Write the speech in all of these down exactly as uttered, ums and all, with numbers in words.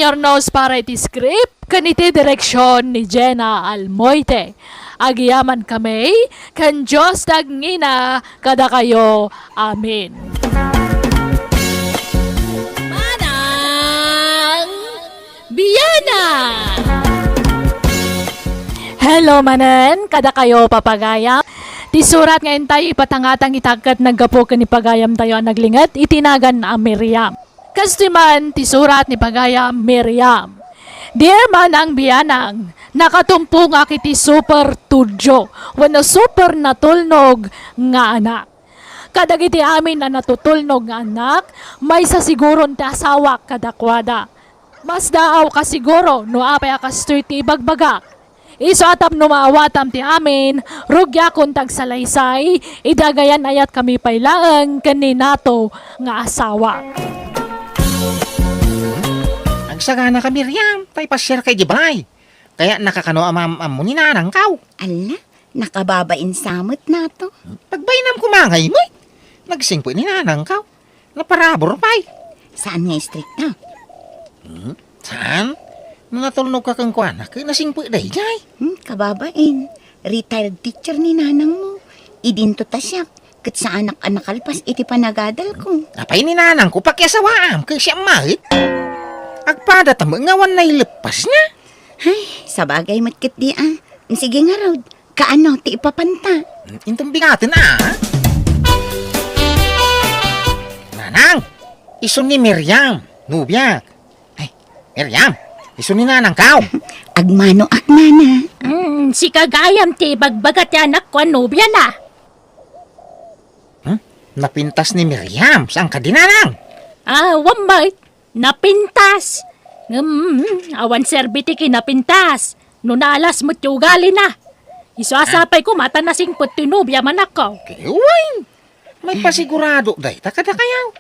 Tornos para iti script ken iti direksion ni Jenna Almoite. Agyamankami ken Dios ti agngina kadakayo. Amen. Manang Biana! Hello manen, kadakayo, papagayam. Ti surat nga intay ipatangatang ita ket naggapu ken ni pagayamtayo a naglinget iti nagan a Miriam. Kastoy man ti surat ni pagayam Miriam. Dear Manang Bianang, nakatumpongak iti super tudyo wenno super natulnog nga anak. Kadagiti amin a natutulnog nga anak, maysa siguron ti asawak kadakuada. Masdaawka siguro no apay a kastoy ti ibagbagak. Isu a tapno maawatam ti amin, rugiakon ti agsalaysay, idi agayan-ayatkami pay laeng ken ni Nato nga asawa. Agsaganaka, Miriam, ta ipasiarka idiay balay. Kayatnaka kano a maam-ammo ni nanangkaw. Ala, nakababain sa met, Nato. Pagbainam koma ngay met. Nagsingpet ni nanangkaw. Naparabur pay. Saan nga istrikta? Hmm? Saan? No natulnogka kenkuana, ket nasingpet daydiay. Hmm, kababain. Retired teacher ni nanangmo. Idinto ta siak, ket saanak a nakalpas iti panagadalko. Apay ni nanangko, pakiasawaam, ket siak met. Agpada ta met nga awan naileppasna. Ay, sabagay met ketdi a. Sige ngarud, kaano ti ipapanta? Inton bigaten a. Nanang, isu ni Miriam, nobiak. Ay, Miriam, isu ni nanangkaw. Agmanoak, nana. Hmm, sika gayam ti ibagbaga ti anakko a nobiana. Hmm? Napintas ni Miriam, saan kadi, nanang? Ah, awan met. Napintas. Ngem, awan serbi ti kinapintas. No naalas met ti ugalina. Isu a sapay koma ta nasingpet ti nobiam, anakko. Ket wen, maipasigurado dayta kadakayo.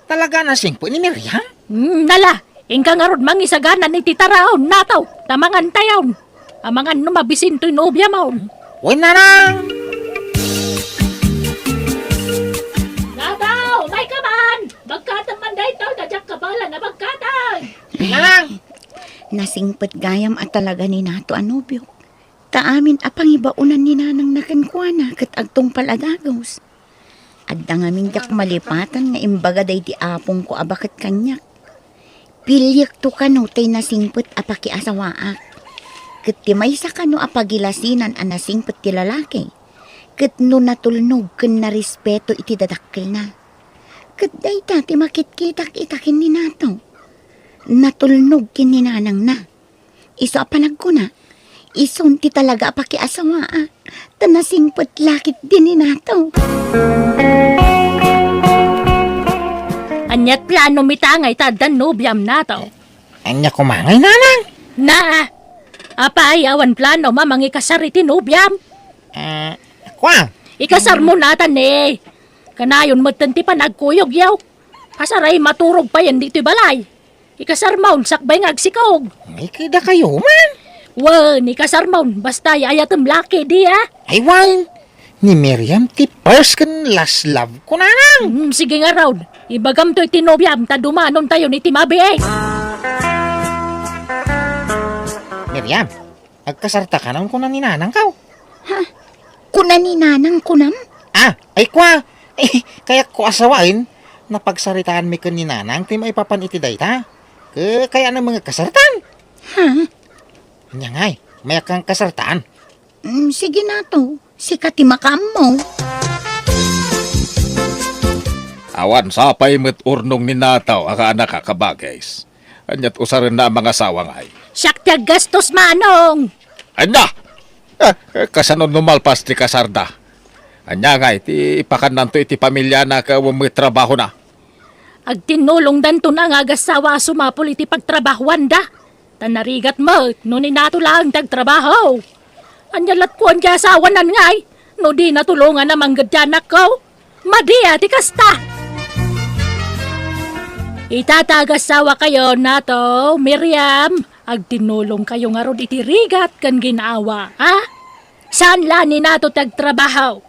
Talaga a nasingpet ni Miriam? Hmm, ala, inka ngarud mangisagana iti taraon, Nato, ta mangantayon. Amangan no mabisin toy nobiam. Wen, nanang! Nato, umayka man! Bagkatem man daytoy, ta diak kabaelan a bagkaten! Nanang! Nasingpet gayam a talaga ni Nato a nobiok. Ta amin a pangibaonan ni nanangna kenkuana ket agtungpal a dagus. Adda ngamin diak malipatan nga imbaga daydi apongko a baket kaniak. Piliekto kano tay nasingpet a pakiasawaak. Ket ti maysa kano a pagilasinan a nasingpet ti lalaki, ket no natulnog ken narespeto iti dadakkelna. Ket dayta ti makitkitak ita ken ni Nato. Natulnog ken ni nanangna. Isu a panagkuna, isun ti talaga a pakiasawaak, ta nasingpet la ketdi ni Nato. Ania ti planom ita ngay ta addan nobiam, Nato? Ania koma ngay, nanang? Na, apay, awan planom a mangikasar iti nobiam? Eh, kua? Ikasarmo natan, eh. Kanayon metten ti panagkuyogyo. Asaray maturog payen ditoy balay. Ikasarmon, sakbay nga agsikog. Ay, kadakayo man. Wen, ikasarmon, basta ay-ayatem la ketdi, a? Ay, wen. Ni Miriam ti first ken last love ko, nanang. Hmm, sige ngarud. Ibagamto iti nobiam, ta dumanontayon iti mabiit. Miriam, agkasarta kano, kuna ni nanangkaw. Ha? Kuna ni nanang, kunam? Ah, ay kua. Eh, kayatko a sawen, napagsaritaanmi ken ni nanang ti maipapan iti dayta. Ke-, kayatna met nga agkasartan. Ha? Ania ngay, mayakkan kasartan? Mm, sige Nato, sika ti makaammo. Awan sapay met urnong ni Nato a kaanak a kabagis. Aniat usarenna a mangasawa ngay? Siak ti aggastos, Manong! Ania? Eh, kasano no malpas ti kasarda? Ania ngay ti ipakannanto iti pamiliana ken wen met trabahona? Agtinnulongdanton a nga agassawa a sumapul iti pagtrabahoanda. Ta narigat met no ni Nato laeng ti agtrabaho. Ania latkuan ti asawanan ngay no dina tulongan a mangged ti anakko? Madi a ti kasta! Ita ta agassawakayo, Nato, Miriam, agtinnulongkayo ngarud iti rigat ken ginawa, a? Saan la ni Nato ti agtrabaho?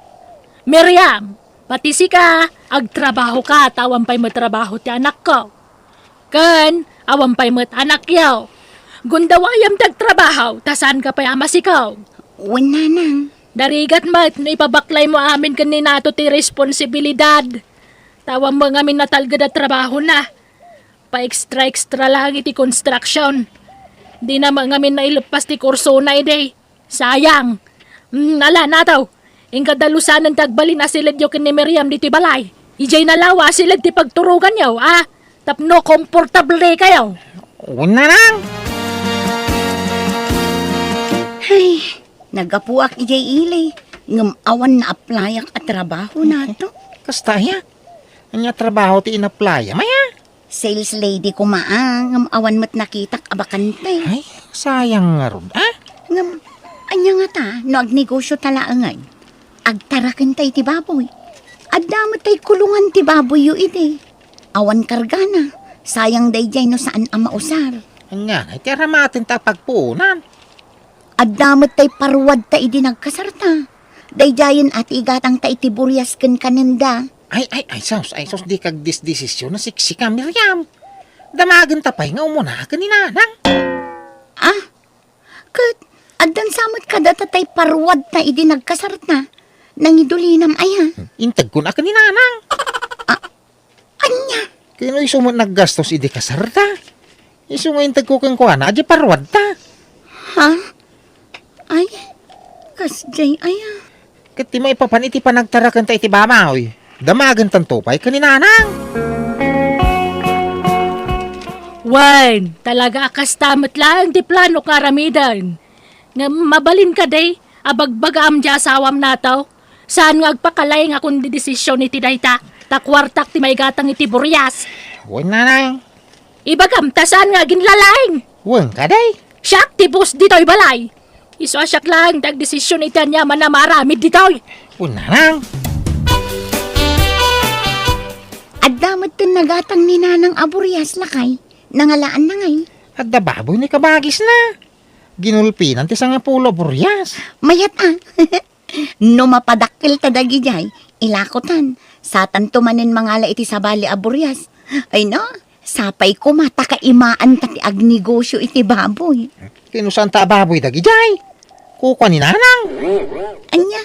Miriam, pati sika, agtrabahoka ta awan pay matrabaho ti anakko. Ken Awan pay met anakyo. Gundawayam ti agtrabaho, ta saanka pay a masikog. Wen, nanang. Narigat met no ipabaklaymo amin ken ni Nato ti responsibilidad. Ta awan met ngamin natalged a trabahona. Pa-extra-extra lang iti construction. Dina met ngamin naileppas ti kursona idi. Sayang. Mm, ala, Nato. Inka dalusanen ti agbalin a siledyo ken ni Miriam ditoy balay. Idiay nalawa a siled ti pagturoganyo, a? Tapno komportablekayo. Wen, nanang. Ay, naggapuak idiay ili, ngem awan naaplayak a trabaho, Nato. Kasta aya? Ania a trabaho ti inaplayam aya? Sales lady koma, a, ngem awan met nakitak a bakante. Ay, sayang ngarud, a? Ngem, ania ngata no agnegosyota laengen? Agtarakenta iti baboy. Adda met tay kulongan ti baboyyo idi. Awan kargana. Sayang daydiay no saan a mausar. Ania ngay ti aramatenta a pagpuonan? Adda met tay paruadta idi nagkasarta. Daydiayen a ti igatangta iti burias ken kanenda. Ay, ay, ay, sus, ay, sus, dika agdesdesisyon a siksika, Miriam. Damagenta pay nga umuna ken ni Nanang. A? Ket addan sa met kadata tay paruadta idi nagkasarta. Nangidulinam aya? Integkon a ken ni Nanang. A, Ania? Ken no isu met naggastos idi kasarta. Isu nga integko kenkuana, a di paruadta. Ha? Ay, kasdiay aya. Ket ti maipapan iti panagtarakenta iti baboy, damagentanto pay ken ni Nanang. Wen, talaga a kasta met laeng ti planok nga aramiden. Ngem mabalin kadi a bagbagaam ti asawam, Nato? Saan nga agpakalaing a kondidesision iti dayta, ta kuartak ti maigatang iti burias. Wen, Nanang. Ibagam ta saan nga aginlalaing. Wen kadi? Siak ti boss ditoy balay. Isu a siak laeng ti agdesision iti aniaman a maaramid ditoy. Wen, Nanang. Adda metten nagatang ni Nanang a burias, lakay. Nangalaanna ngay? Adda baboy ni kabagisna. Ginulpinan ti sangapulo a burias. Mayat a. No mapadakkelta dagidiay, ilakotan. Satanto manen mangala iti sabali a burias. Ay no, sapay koma ta kaimaanta ti agnegosio iti baboy. Ken no saanta a baboy dagidiay? Kukua ni Nanang. Ania?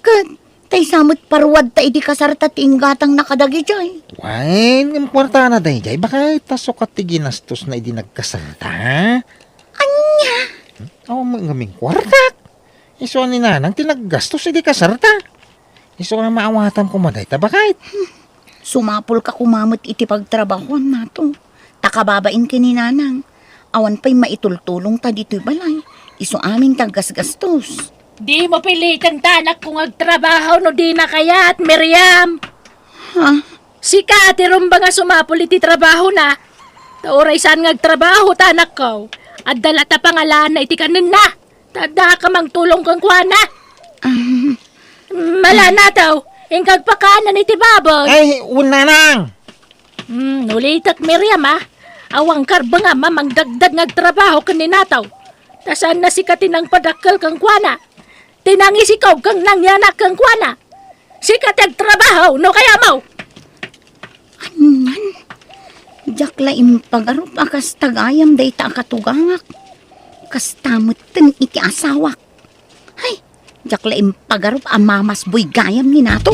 Ket, tay sa met paruadta idi kasarta ti inggatangna kadagidiay. Wen, ngem kuartana daydiay, baket ta sukat ti ginastosna idi nagkasarta. Ania? Awan met ngamin kuartak. Isu a ni Nanang ti naggastos idi kasarta. Isu a maawatam koma dayta, baket. Sumapulka koma met iti pagtrabahuam, Nato. Ta kababain ken ni Nanang, awan pay maitultulongta ditoy balay. Isu amin ti aggasgastos. Dimo piliten ta anakko nga agtrabaho no dina kayat, Miriam. Ha? Sika ti rumba nga sumapul iti trabahona. Ta uray saan nga agtrabaho ta anakko, adda latta pangalaanna iti kanenna. Ta addaka mangtulong kenkuana. Ah. Mala, Nato, inka agpakaanna iti baboy. Ay, wen, Nanang. Hmm, ulitek, Miriam, a. Awan karbengam a mangdagdag nga agtrabaho ken ni Nato. Ta saanna sika ti nangpadakkel kenkuana. Ti nangisikog ken nangianak kenkuana. Sika ti agtrabaho no kayatmo. Anian? Diak la impagarup a kasta gayam dayta a katugangak. Kasta metten iti asawak. Hay, diak la impagarup a mamasboy gayam ni Nato.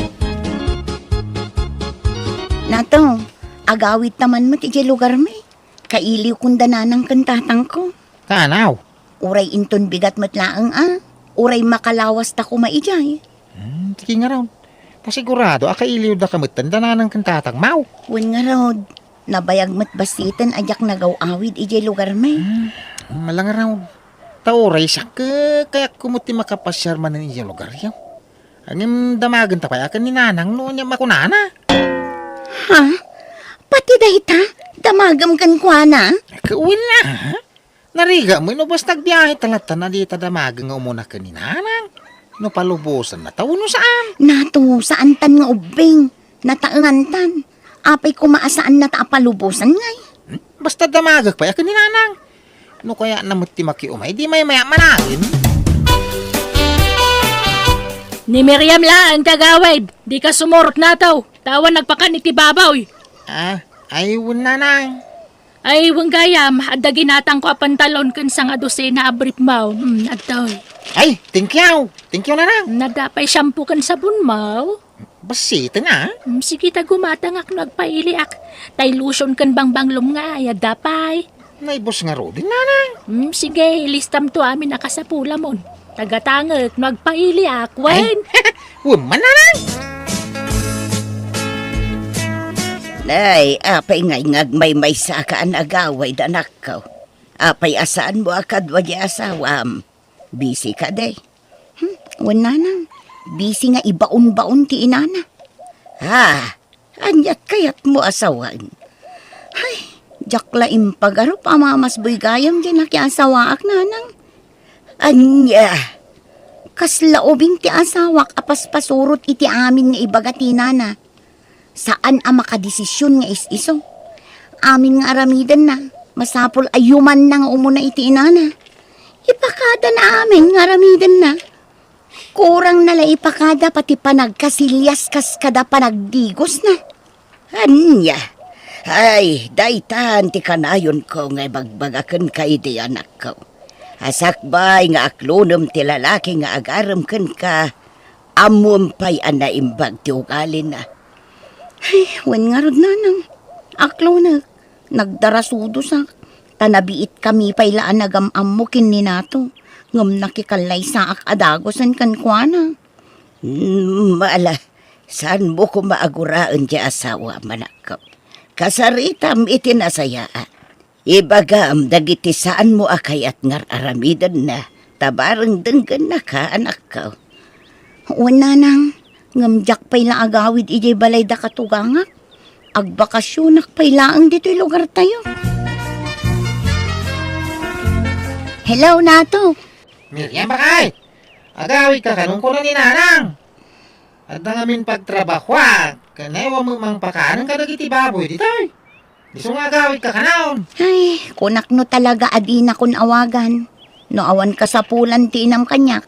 Nato, agawidta man met idiay lugarmi. Kailiwkon da Nanang ken Tatangko. Kaanaw? Uray inton bigat met laeng a, uray makalawasta koma idiay. Hmm, sige ngarud. Ta sigurado a kailiwdaka metten da Nanang ken Tatangmaw. Wen ngarud, nabayag met bassiten a diak nagaw-awid idiay lugarmi. Hmm, mala ngarud. Ta uray siak, kayatko met ti makapasiar manen idiay lugaryo. Ngem damagenta pay a ken ni Nanang no ania makunana. Ha? Pati dayta, damagem kenkuana? Ket wen a. Narigat met no basta agbiahe ta latta a dita damagen nga umuna ken ni Nanang. No palubosanna ta wenno saan. Nato, saantan nga ubbing. Nataengantan. Apay koma a saanna ta a palubosan ngay? Hmm? Basta damagek pay a ken ni Nanang. No kayatna met ti makiumay, di maymay-a managen. Ni Miriam laeng ti agawid. Dika sumurot, Nato. Ta awan nagpakan iti baboy. Ah, ay, wen, Nanang. Ay, wen gayam, adda ginatangko a pantalon ken sangadosena a brief mo. Hmm, adtoy. Ay, thank you. Thank you, nanang. Adda pay shampoo ken sabon mo? Bassit nga. Hmm, sige ta gumatangak no agpailiak. Tay lotion ken bangbanglom nga ay adda pay. Naibus ngaruden, nanang. Hmm, sige, ilistam to amin a kasapulamon. Tagatangek no agpailiak, wen. Wen man, nanang. Nay, apay ngay nga agmaymaysa ka a nagawid, anakko? Apay a saanmo a kadua di asawam? Busy ka, day? Hmm, wen, nanang. Busy nga ibaon-baon ti inana. Ah, aniat kayatmo a sawen? Ay, diak la impagarup a mamasboy gayam di nakiasawaak, nanang. Ania? Kasla ubing ti asawak a paspasurot iti amin nga ibaga ti inana. Saan a makadesisyon nga is-isu. Amin nga aramidenna, masapul a yumanna nga umuna iti inana. Ipakadana amin nga aramidenna. Kurangna la ipakada pati panagkasilias kas kada panagdigosna. Ania? Ay, daytan ti kanayonko nga ibagbaga kenka idi, anakko. A sakbay nga aklonem ti lalaki nga agarem kenka, ammom pay a naimbag ti ugalina. Ay, wen ngarud, nanang. Aklonek, nagdarasudosak. Ta nabiitkami pay la a nagam-ammo ken ni Nato. Ngem nakikallaysaak a dagusen kenkuana. Mm, ala, saanmo koma a guraen ti asawam, anakko. Kasaritam iti nasayaat. Ibagam dagiti saanmo a kayat nga ar-aramidenna, ta bareng denggennaka, anakko. Wen, nanang, ngem diak pay la agawid idiay balay da katugangak. Agbakasionak pay laeng ditoy lugartayo. Hello, Nato. Miriam, bakay! Agawidka kanon, kuna ni nanang. Adda ngamin pagtrabahoak, ken awan met mangpakanen kadagiti baboy ditoy. Isu nga agawidka kanon. Ay, kunak no talaga a dinakon awagan. No awan kasapulan ti inam kaniak,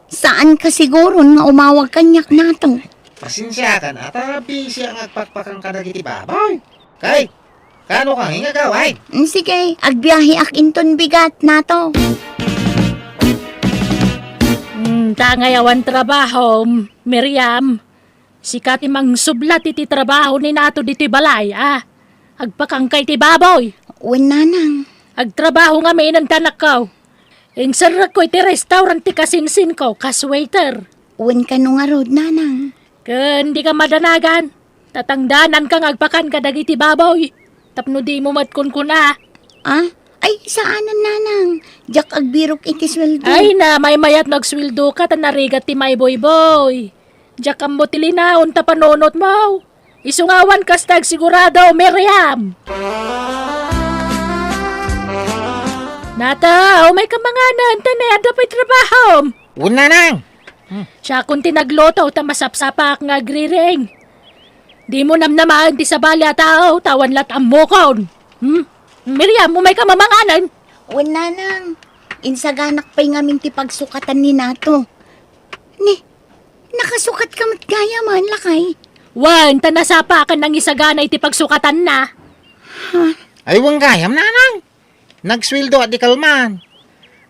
saanka siguron nga umawag kaniak, Nato. Pasensiakan a ta busy nga agpakpakan kadagiti baboy. Kay, kano ka nga agawid? Mm, sige, agbiaheak inton bigat, Nato. Mm, ta ngay awan trabahom, Miriam. Sika ti mangsublat iti trabaho ni Nato ditoy balay, a? Agpakangka iti baboy. Wen, nanang. Agtrabaho ngamin, anakko. Inserrekko iti restaurant ti kasinsinko, kas waiter. Wen, kano ngarud, nanang? Ken dika madanagan. Tatangdananka nga agpakan kadagiti baboy. Tapno dimo met kunkuna. Ah? Ay, saanen, nanang. Diak agbirok iti sueldo. Ay na, maymayat no agsweldoka ta narigat ti maibuybuy. Diak ammo ti linaon ta panunotmo. Isu nga awan kasta agsigurado, Miriam. Nato, umayka manganen, ta ne, adda pay trabahom. Wen, nanang. Siakon ti nagluto, ta masapsapaak nga agriring. Dimo namnamaen ti sabali a tao, ta awan la't ammokon. Hmm? Miriam, umayka mamanganen. Wen, nanang. Insaganak pay ngamin ti pagsukatan ni Nato. Ni, nakasukatka met gayam, lakay? Wen, ta nasapaakan nangisagana iti pagsukatanna. Ha? Ay, wen gayam, nanang. Nagsweldo a di kalman.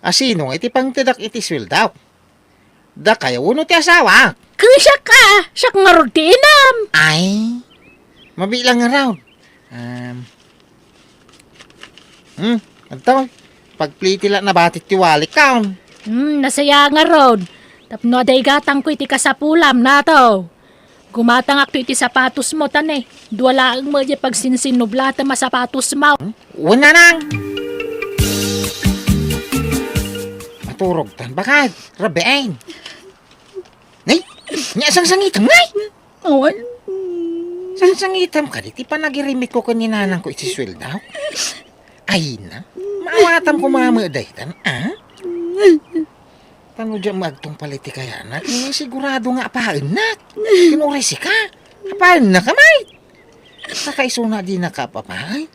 A sino nga iti pangtedak iti sweldak? Dakayo wenno ti asawak? Ken siak a, siak ngarud ti inam. Ay, mabilang ngarud. Um, hmm, adto. Pagpliti la nabatit ti walik kaon. Hmm, nasaya ngarud. Tapno adda igatangko iti kasapulam, Nato. Gumatangakto iti sapatosmo, ta ne, dua laeng met diay pagsinsinublatem a sapatosmo. Wen, nanang. Maturogtan, bakay. Rabiin. Nay, nia sangsangitam, nay! Awan. Sangsangitam kadi ti panagirimitko ken ni nanangko iti sueldak? Ay na, maawatam koma met daytan, a? Tano diak agtungpal iti kayanak, sigurado nga apaennak. Kinuri sika. Apaennak a, may. Saka isuna dinaka apapaen.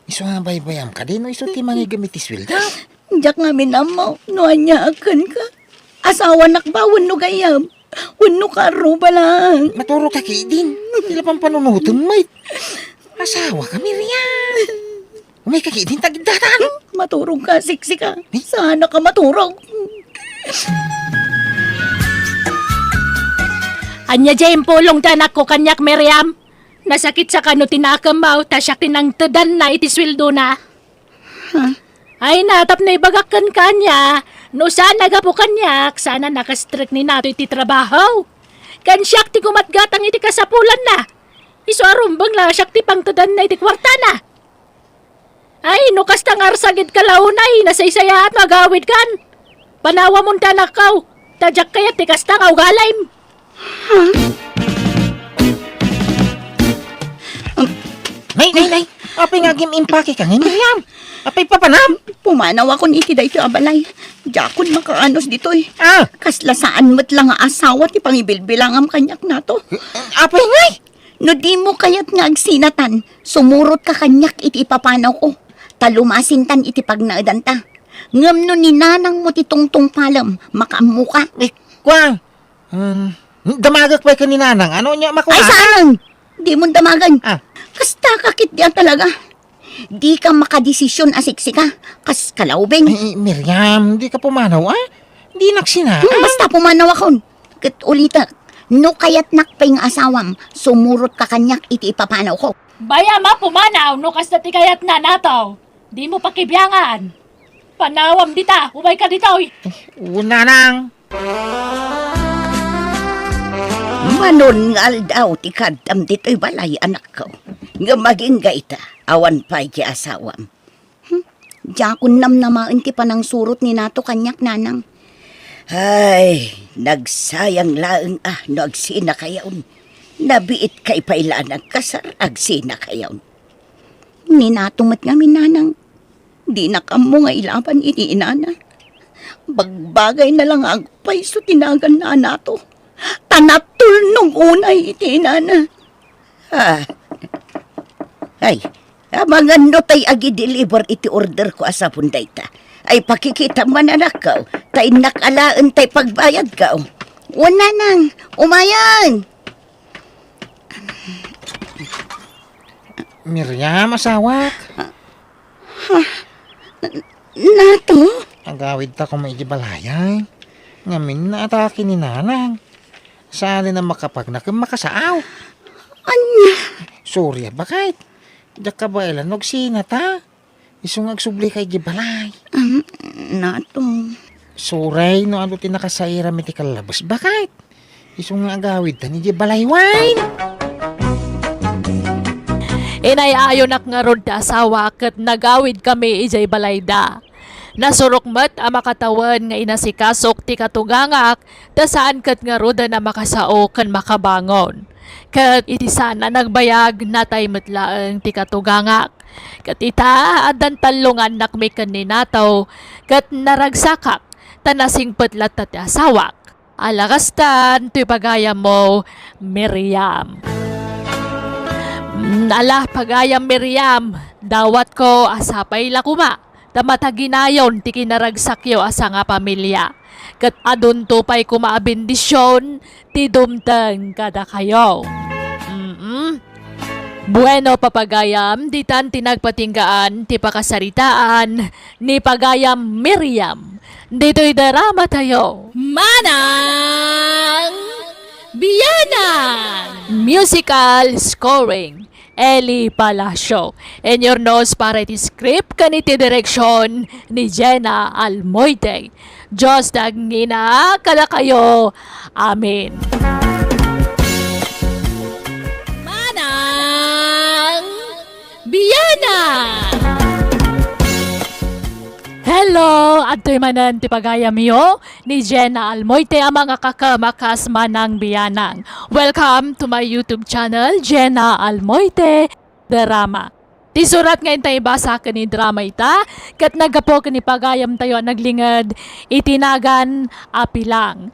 Isu nga baybayam kadi no isu ti mangigem iti sueldak. Diak ngamin ammo no aniaak kenka. Asawanak ba wenno gayam? Wenno karruba lang? Maturogka ketdin. Ti la pampanunotem met. Asawaka, Miriam. May kakidin tagidatan. Maturog ka, siksi ka. Sana ka maturog. Ania diay impulong ti anakko kaniak, Miriam? Nasakit sa kano ti nakemmo, ta siak ti nangtedanna iti sueldona. Ay na, tapno ibagak kenka ania, no saan a gapu kaniak, saan a nakastrek ni Nato iti trabaho. Ken siak ti gumatgatang iti kasapulanna. Isu a rumbeng la siak ti pangtedanna iti kuartana. Ay, no kasta nga arsagidka la unay, nasaysayaat no agawidkan. Panawamon ti anakko, ta diak kayat ti kasta nga ugalim. Nay, nay, nay! Apay nga agim-impake ka ngay, Miriam? Apay papanam? Pumanawakon iti daytoy a balay. Diakon makaanus ditoy. Ah! Kasla saan met la nga asawa ti pangibilbilangam kaniak, Nato. Apay ngay? No dimo kayat nga agsinatan, sumurotka kaniak iti ipapanawko, ta lumasintan iti pagnaedanta. Ngem no ni nanangmo ti tungtungpalem, makaammoka. Eh, kua, um, damagek pay ken ni nanang. Ano nia, makua? Ay, saan? Dimon damagen. Ah. Kasta ka ketdi a talaga. Dika makadesisyon a siksika, kas kalaubing. Ay, Miriam, dika pumanaw, ah. Dinak sina, hmm, ah. Basta pumanawakon. Ket ulitek, no kayatnak pay nga asawam, sumurotka kaniak iti ipapanawko. Bayam a pumanaw no kasta ti kayatna, Nato. Dimo pakibiangan. Panawam dita, umayka ditoy. Ay, o, nanang. Manon nga aldaw ti kaddam ditoy balay, anakko. Ngem agingga ita, awan pay ti asawam. Hmm? Diakon namnamaen ti panangsurot ni Nato kaniak, nanang. Ay, nagsayang laeng a no agsinakayon. Nabiitkay pay la a nagkasar, agsinakayon. Ni Nato met ngamin, nanang. Dinak ammo nga ilaban iti inana. Bagbagayna la nga agpayso ti naganna a Nato. Ta natulnog unay iti inana. Ah. Ay, amangan no tay agi-deliver iti orderko a sabon dayta. Ay, pakikitam man, anakko, ta innak alaen tay pagbayadko. Wen, nanang, umayen! Miriam, asawak. Ha? Nato? Agawidta koma iti balay ay. Ngamin naatake ni nanang. Saan a makapagna ken makasaaw. Ania? Sorry a, baket. Diak kabaelan no agsinata. Isu nga agsublika iti balay. Um, Nato. Sorry no adu ti nakasairam iti kallabes, baket. Isu nga agawidtan iti balay, wen. Inay-ayonak ngarud ti asawak ket nagawidkami idiay balayda. Nasurok met a makatawen nga inasikasok ti katugangak, ta saan ket ngaruden a makasao ken makabangon. Ket iti saan a nagbayag, natay met laeng ti katugangak. Ket ita, addan tallo nga annakmi ken ni Nato, ket naragsakak, ta nasingpet latta ti asawak. Ala kastan toy pagayammo, Miriam. Mm, ala, pagayam Miriam, dawatko a sapay la koma, ta mataginayon ti kinaragsakyo a sangapamilia. Ket adunto pay koma a bendision ti dumteng kadakayo. Mm. Bueno, papagayam, ditan ti nagpatinggaan ti pakasaritaan ni pagayam Miriam. Ditoy drama tayo. Manang Bianang! Musical scoring, Eli Palacio. Inyurnos para iti script ken iti direksyon ni Jenna Almoite. Dios ti agngina kadakayo. Amen. Manang Bianang! Hello! Adtoy manen ti pagayamyo ni Jenna Almoite a mangakakem a kas Manang Bianang. Welcome to my YouTube channel, Jenna Almoite Drama. Ti surat nga inta ibasa ken ni drama ita, ket naggapu ken ni pagayamtayo a naglinged iti nagan a Pilang.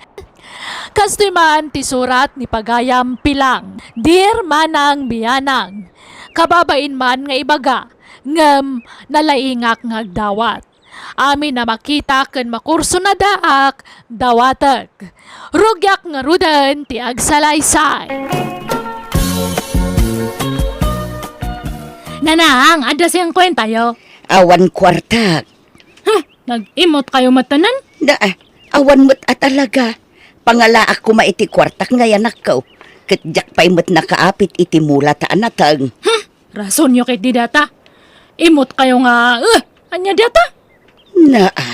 Kastoy man ti surat ni pagayam Pilang, Dear Manang Bianang, kababain man nga ibaga, ngem nalaingak nga agdawat. Amin a makita ken makursunadaak, dawatek. Rugiak ngaruden ti agsalaysay. Nanang, adda sian kuentayo. Awan kuartak. Huh, nag-imot kayo matanan? Da, awan met a talaga. Pangalaak koma iti kuartak nga yanakko. Ket diak pay met nakaapit iti mula ta anateng. Hmm, rasonyo ket di data. Imot kayo nga, eh, anya data? Naa.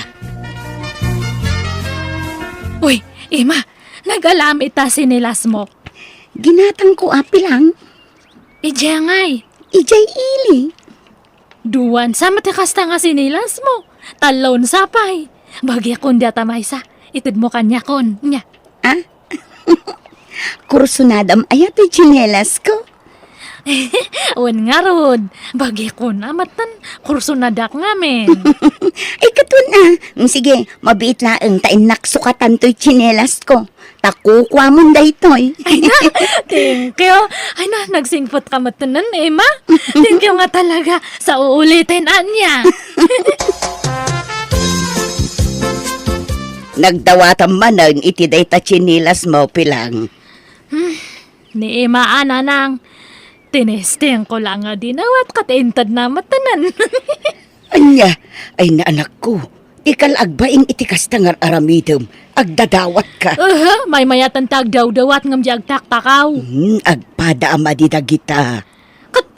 Uy, Ima, nagalam ita sinilas mo. Ginatang ko, api lang. Ijay ngay. Ijay ili. Duan sa met ti kasta nga sinilas mo. Talon sa pay. Bagikon data maysa. Ited mo kaniakon. Nya. Ah? Kursunadam aya ti tsinelas ko? Wen ngarud. Bagikon a matan. Kursunadak ngamin. Ay, katun a. Mm, sige, mabiit laeng ta innak sukatan toy tsinelas ko. Ta kukuamon daytoy. Ay na, thank you. Ay na, nagsingpet ka met nen, Emma. Thank you nga talaga. Sa uulitin, anya. Nagdawatam manen iti dayta tsinelas mo, Pilang. Hmm, ni Emma, a, nanang. Tinesting ko lang nga dinawat ket inted na met nen. Anya, ay na anakko, dika la agbain iti kasta nga aramidem, agdadawatka. Aha, maymayatan ta agdawdawat ngem di agtaktakaw. Hmm, agpada a madi dagita. Ket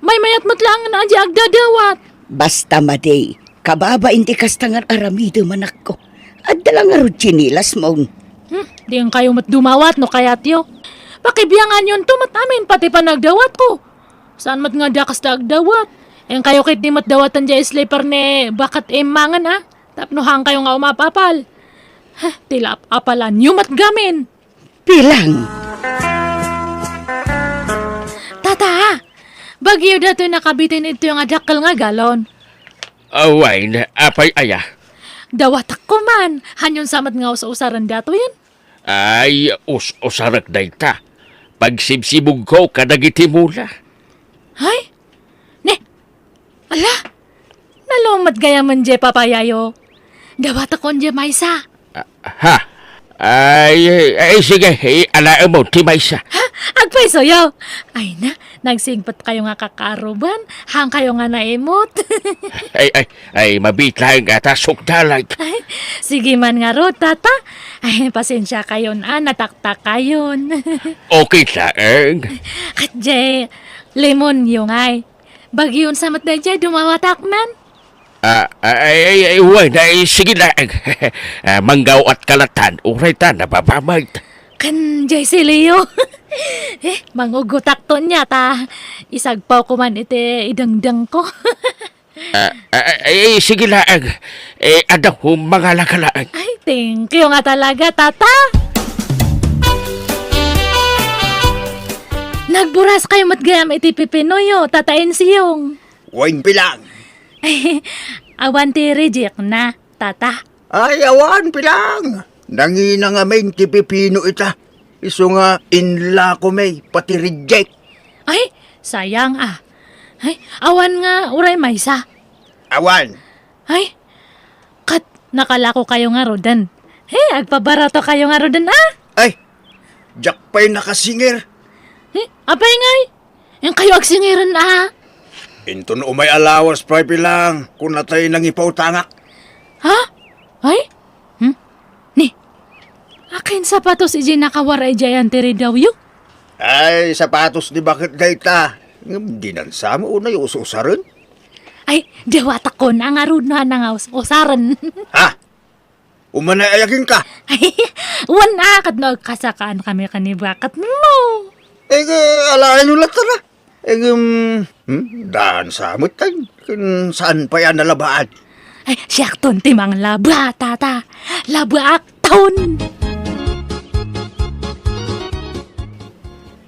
maymayat met laeng nga di agdadawat. Basta madi, kababain ti kasta nga aramidem, anakko. Adda la ngarud tsinelas mo. Hmm, diin kayo met dumawat no kayatyo. Pakibianganyon to met amin pati panagdawat ko. Saan met nga dakas ta agdawat? Inkayo ket di met dawatan diay slipper ni Baket Emma ngan, a? Tapno haankayo nga umapapal. Heh, ti lap-apalanyo met gamin. Pilang. Tata, bagyo datoy nakabitin ito nga dakkel nga galon. Awayen, apay aya? Dawatak ko man, hanyon sa met nga us-usaren datoyen? Ay, us-usarek dayta. Pagsibsibugko kadagiti mula. Ay? Ne? Ala? Nalumet gayamen diay papayayo. Dawatakon diay maysa. Ah, ha? Ay, ay, sige, alaem mo ti maysa. Ha? Agpaysoyo? Ay na, nagsingpet kayo nga kakaruban. Haankayo nga naimot. Ay, ay, Ay, mabiit laeng nga ta sukdalan. Ay, sige man ngarud, tata. Ay, pasensia kayon, a, nataktak kayon. Okay laeng. Ket diay, lemon yo ngay. Bagyon sa met daydiay, dumawatak man. Ah, ay, ay, ay, wen, ay, sige laeng. Ah, manggawat kalatan, uray ta, nababamag. Kan diay si Leo. Eh, mangugutak to niya, ta. Isagpaw ko man iti idengdeng ko. Ah, ah, ah, eh, sige laeng. Eh, adda ko mangala ka laeng. Ay, thank you nga talaga, tata. Nagburas kayo met gayam iti pipinoyo, tata Ensiyong. Wen, Pilang. Awan ti reject na, tata. Ay, awan, Pilang. Nangina ngamin ti pipino ita. Isu nga inla ko may pati reject. Ay, sayang a. Ay, awan nga uray maysa. Awan. Ay, ket nakalako kayo ngaruden. Hey, agpabarato kayo ngaruden, a? Ay, diak pay nakasinger. Hey, apay ngay? Inkayo agsingeren a? Inton umay a lawas pay, Pilang, kunatay nangipautangak. Ha? Ay? Hmm? Ni, akin sapatos iti nakawar iti ayan ti ridawyo? Ay, sapatos ni Baket dayta. Ngem dinan sa mo unay us-usaren? Ay, dawatakon a ngarud no nga us-usaren. Ha? Umanay ayaginka. Ay, wen a, ket no agkasakaan kami ken ni Baket mo. Eh, alaen mo latta na. Eh, um, hmm, daan sa met, ay, ken saan pay a nalabaan? Ay, siakton ti manglaba, tata. Labaakton.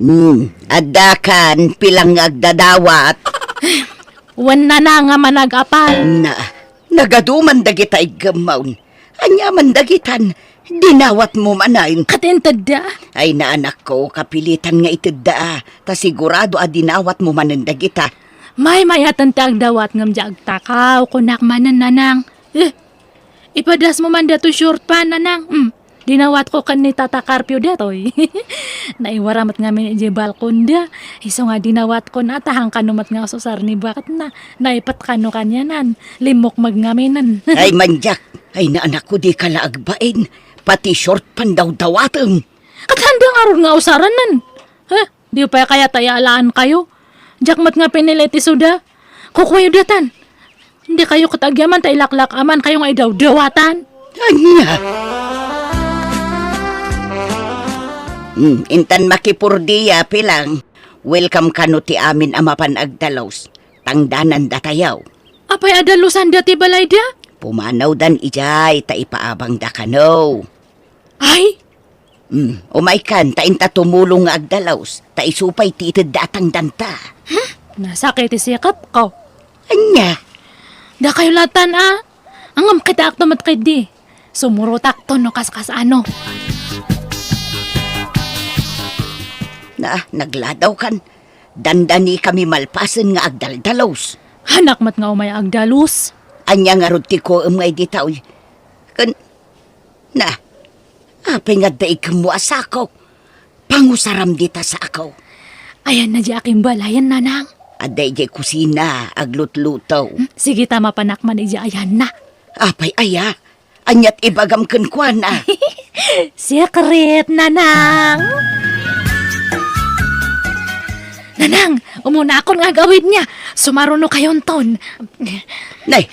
Hmm, adda kan, Pilang nga agdadawat. Wen nana nga managapal. Na, nagaduman dagita iggemmawn. Ania man dagitan, dinawat mo manen. Ket intedda? Ay, na anakko, kapilitan nga itedda, a, ta sigurado a dinawat mo manen dagita. Maymayaten ti agdawat ngem di agtakaw, kunak manen, nanang. Eh, ipadas mo man dato short pa, nanang. Mm. Dinawatko ken ni Tata Carpio datoy. Naiwara met ngamin idiay balkonda. Isu nga dinawatko na, ta hankano met nga ususar ni baketna. Naipet kano kanianan. Limmukmeg ngaminen. Ay, mandiak. Ay, naanakko, dika la agbain. Pati short pandawdawatem. Ket haanda ngarud nga usaranen. He? Diyo pay kayat a yaalaan kayo? Diak met nga pinili ti suda. Kukuayo datan. Dikayo ket agyaman ta ilaklak-aman kayo nga idawdawatan. Ania? Hmm, intan makipurdia, Pilang. Welcome kano ti amin a mapan agdalus. Tangdanan datayaw. Apay a dalusan dati balayda? Pumanawdan idiay ta ipaabangda kano. Ay, Hmm, umaykan, ta inta tumulong nga agdalus, ta isu pay ti itedda a tangdanta. Hmm? Nasakit ti sikapko. Ania? Dakayo latan a. Ngem kitaakto met ketdi. Sumurotakto no kaskasano. Na, nagladawkan. Dandani kami malpasen nga agdaldalus. Hanak met nga umay agdalus. Ania ngarud ti kuem nga idi taoy? Ken, na, apay nga adda ikemmo a sako? Pangusaram dita sako. Ayanna di akimbalayan, nanang. Adda idiay kusina, aglutluto. Hmm, sige ta mapanak man idiay ayanna. Apay aya? Aniat ibagam kenkuana? Secret, nanang. Nanang, umunakon nga agawid niya. Sumaruno kayonton. Nay,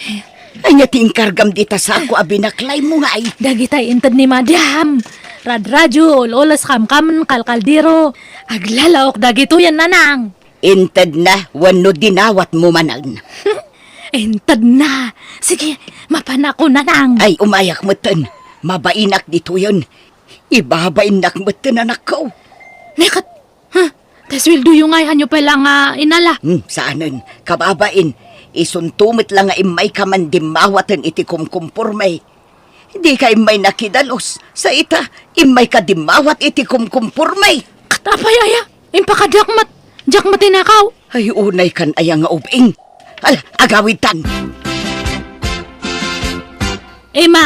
ania ti inkargam dita sako a binaklaymo ngay? Dagitay inted ni Madam. Radradio, ul-ules, kamkam, kalkaldero. Aglalaok dagitoyen, nanang. Intedna wenno dinawatmo manen? Intedna. Sige, mapanakon, nanang. Ay, umayak metten. Mabainak ditoyen. Ibabainnak metten, anakko. Neket, ha? Ta sueldoyo ngay, hanyo pay la nga inala. Hmm, saanen. Kababain, isunto met la nga immayka man dimmawaten iti kumkumporme. Dika immay nakidalus, sa ita, immayka dimmawat iti kumkumporme. Ket apay aya? Impakadiak met, diak met tinakaw. Ay, unay kan aya nga ubing. Ala, agawidtan. Ema,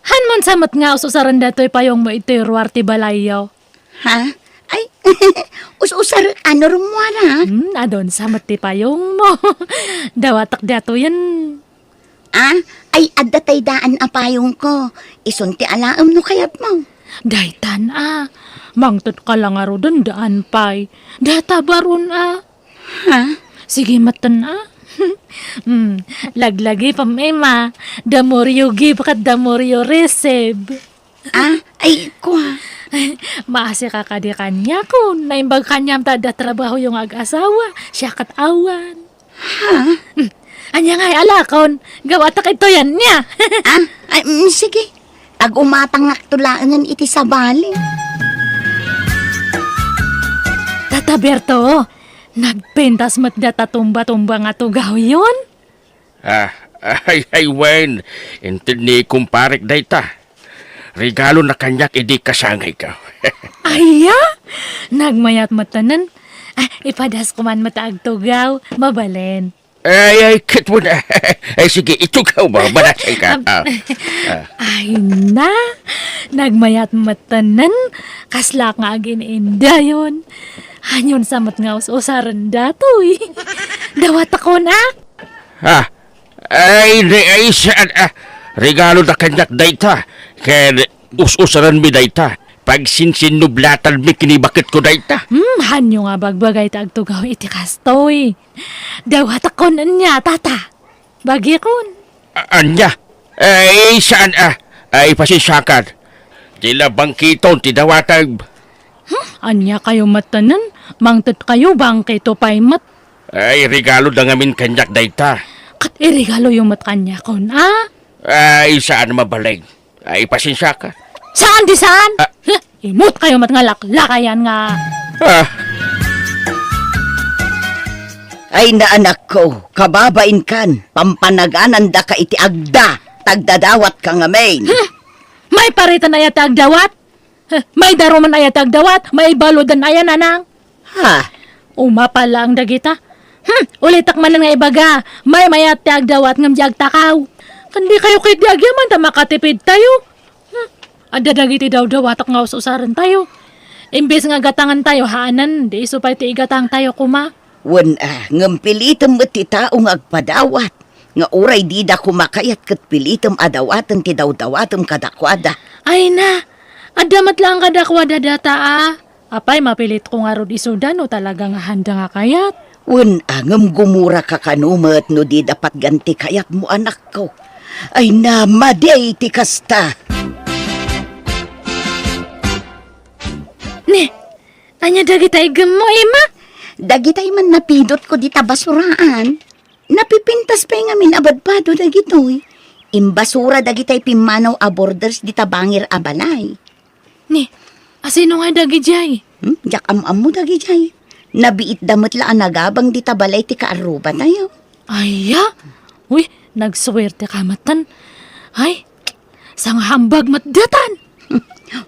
hanmon sa met nga ususaren datoy payongmo itoy ruar ti balayyo. Ha? Ay, us-usar, ano, rummuara? Hmm, adun sa met ti payongmo. Dawatek datoyen. Ah, ay, adda tay daan a payongko. Isun ti alaem no kayatmo. Daytan a. Mangted ka la ngaruden daan pay. Data barun a. Ha? Sige metten a. Hmm, laglagi pam, Ema. The more you give ket the more you receive. Ah, ay, kua. Maasi ka kadi kaniakon. Naimbag kaniam ta adda trabahoyo nga ag-asawa. Siak ket awan. Ha? Hmm. Ania ngay, alakon. Gawatak itoyen nia. Ah, ay, mm, sige. Ag-umatangakto laengen iti sabali. Tata Berto, nagpintas met data tumba-tumba nga tugawyon? Ah, ay, ay, wen. Inted ni kumparek dayta. Regalona kaniak idi kasangayko. Aya? Nagmayat metten. Ah, ipadasko man met ta agtugaw. Mabalin. Ay, ay, ket wen. Ay, sige, itugaw mo. Manasay ka. Am-, Ah, ah. Ay na, nagmayat metten. Kaslak nga agin-indayon. Hanyon sa met nga us-usaren datoy. Dawatakon a. Ah, ay, di, ay, saan, ah, regalo da kaniak dayta. Ken us-usaranmi dayta. Pagsinsinublatanmi ken ni baketko dayta. Hmm, hanyo nga bagbagay ta agtugaw iti kastoy. Dawatakon ania, tata. Bagikon. A-, ania? Ay, saan, ah? Ay, pasensiakan. Ti la bangkiton ti dawatem. Hmm, ania kayo metten? Mangted kayo, bangkito pay met. Ay, regalo da ngamin kaniak dayta. Ket iregaloyo met kaniakon, a? Ay, saan mabalin. Ay, pasensiaka. Saan di saan? Ah. Huh, imut kayo met nga laklakayan nga. Ah. Ay, naanakko, kababainkan, pampanaganandaka iti agda, tagdadawatka ngamin. Hmm. May paritan aya ti agdawat? Huh, may daruman aya ti agdawat? May baludan aya, nanang? Ha? Umapal laeng dagita. Hmm, ulitak manen nga ibaga, may mayat ti agdawat ngem di agtakaw. Ken di kayo ketdi agyaman ta makatipid tayo. Hmm, Adda dagiti dawdawatek nga us-usarentayo. Imbes nga gatangantayo, haanen, di isu pay ti igatangtayo koma. Wen a, ngem pilitem met ti tao nga agpadawat, nga uray dida koma kayat ket pilitem a dawaten ti dawdawatem kadakuada. Ay na, adda met laeng kadakuada data a. Apay, mapilitko ngarud isuda no talaga nga handa nga kayat? Wen a, ngem gumuraka kano met no dida patgan ti kayatmo, anakko. Ay na, madi ti kasta. Ni, ania dagita iggemmo, Emma? Dagitay man napidotko dita basuraan. Napipintas pay ngamin a badbado dagitoy. Imbasura dagitay pimmanaw a borders dita bangir a balay. Ni, asino nga dagidiay? Hmm? Diak am-ammo dagidiay. Nabiitda met la a nagabang dita balay ti kaarrubatayo. Aya? Uy, nagsuwerte ka metten. Ay, sangahambag met datan.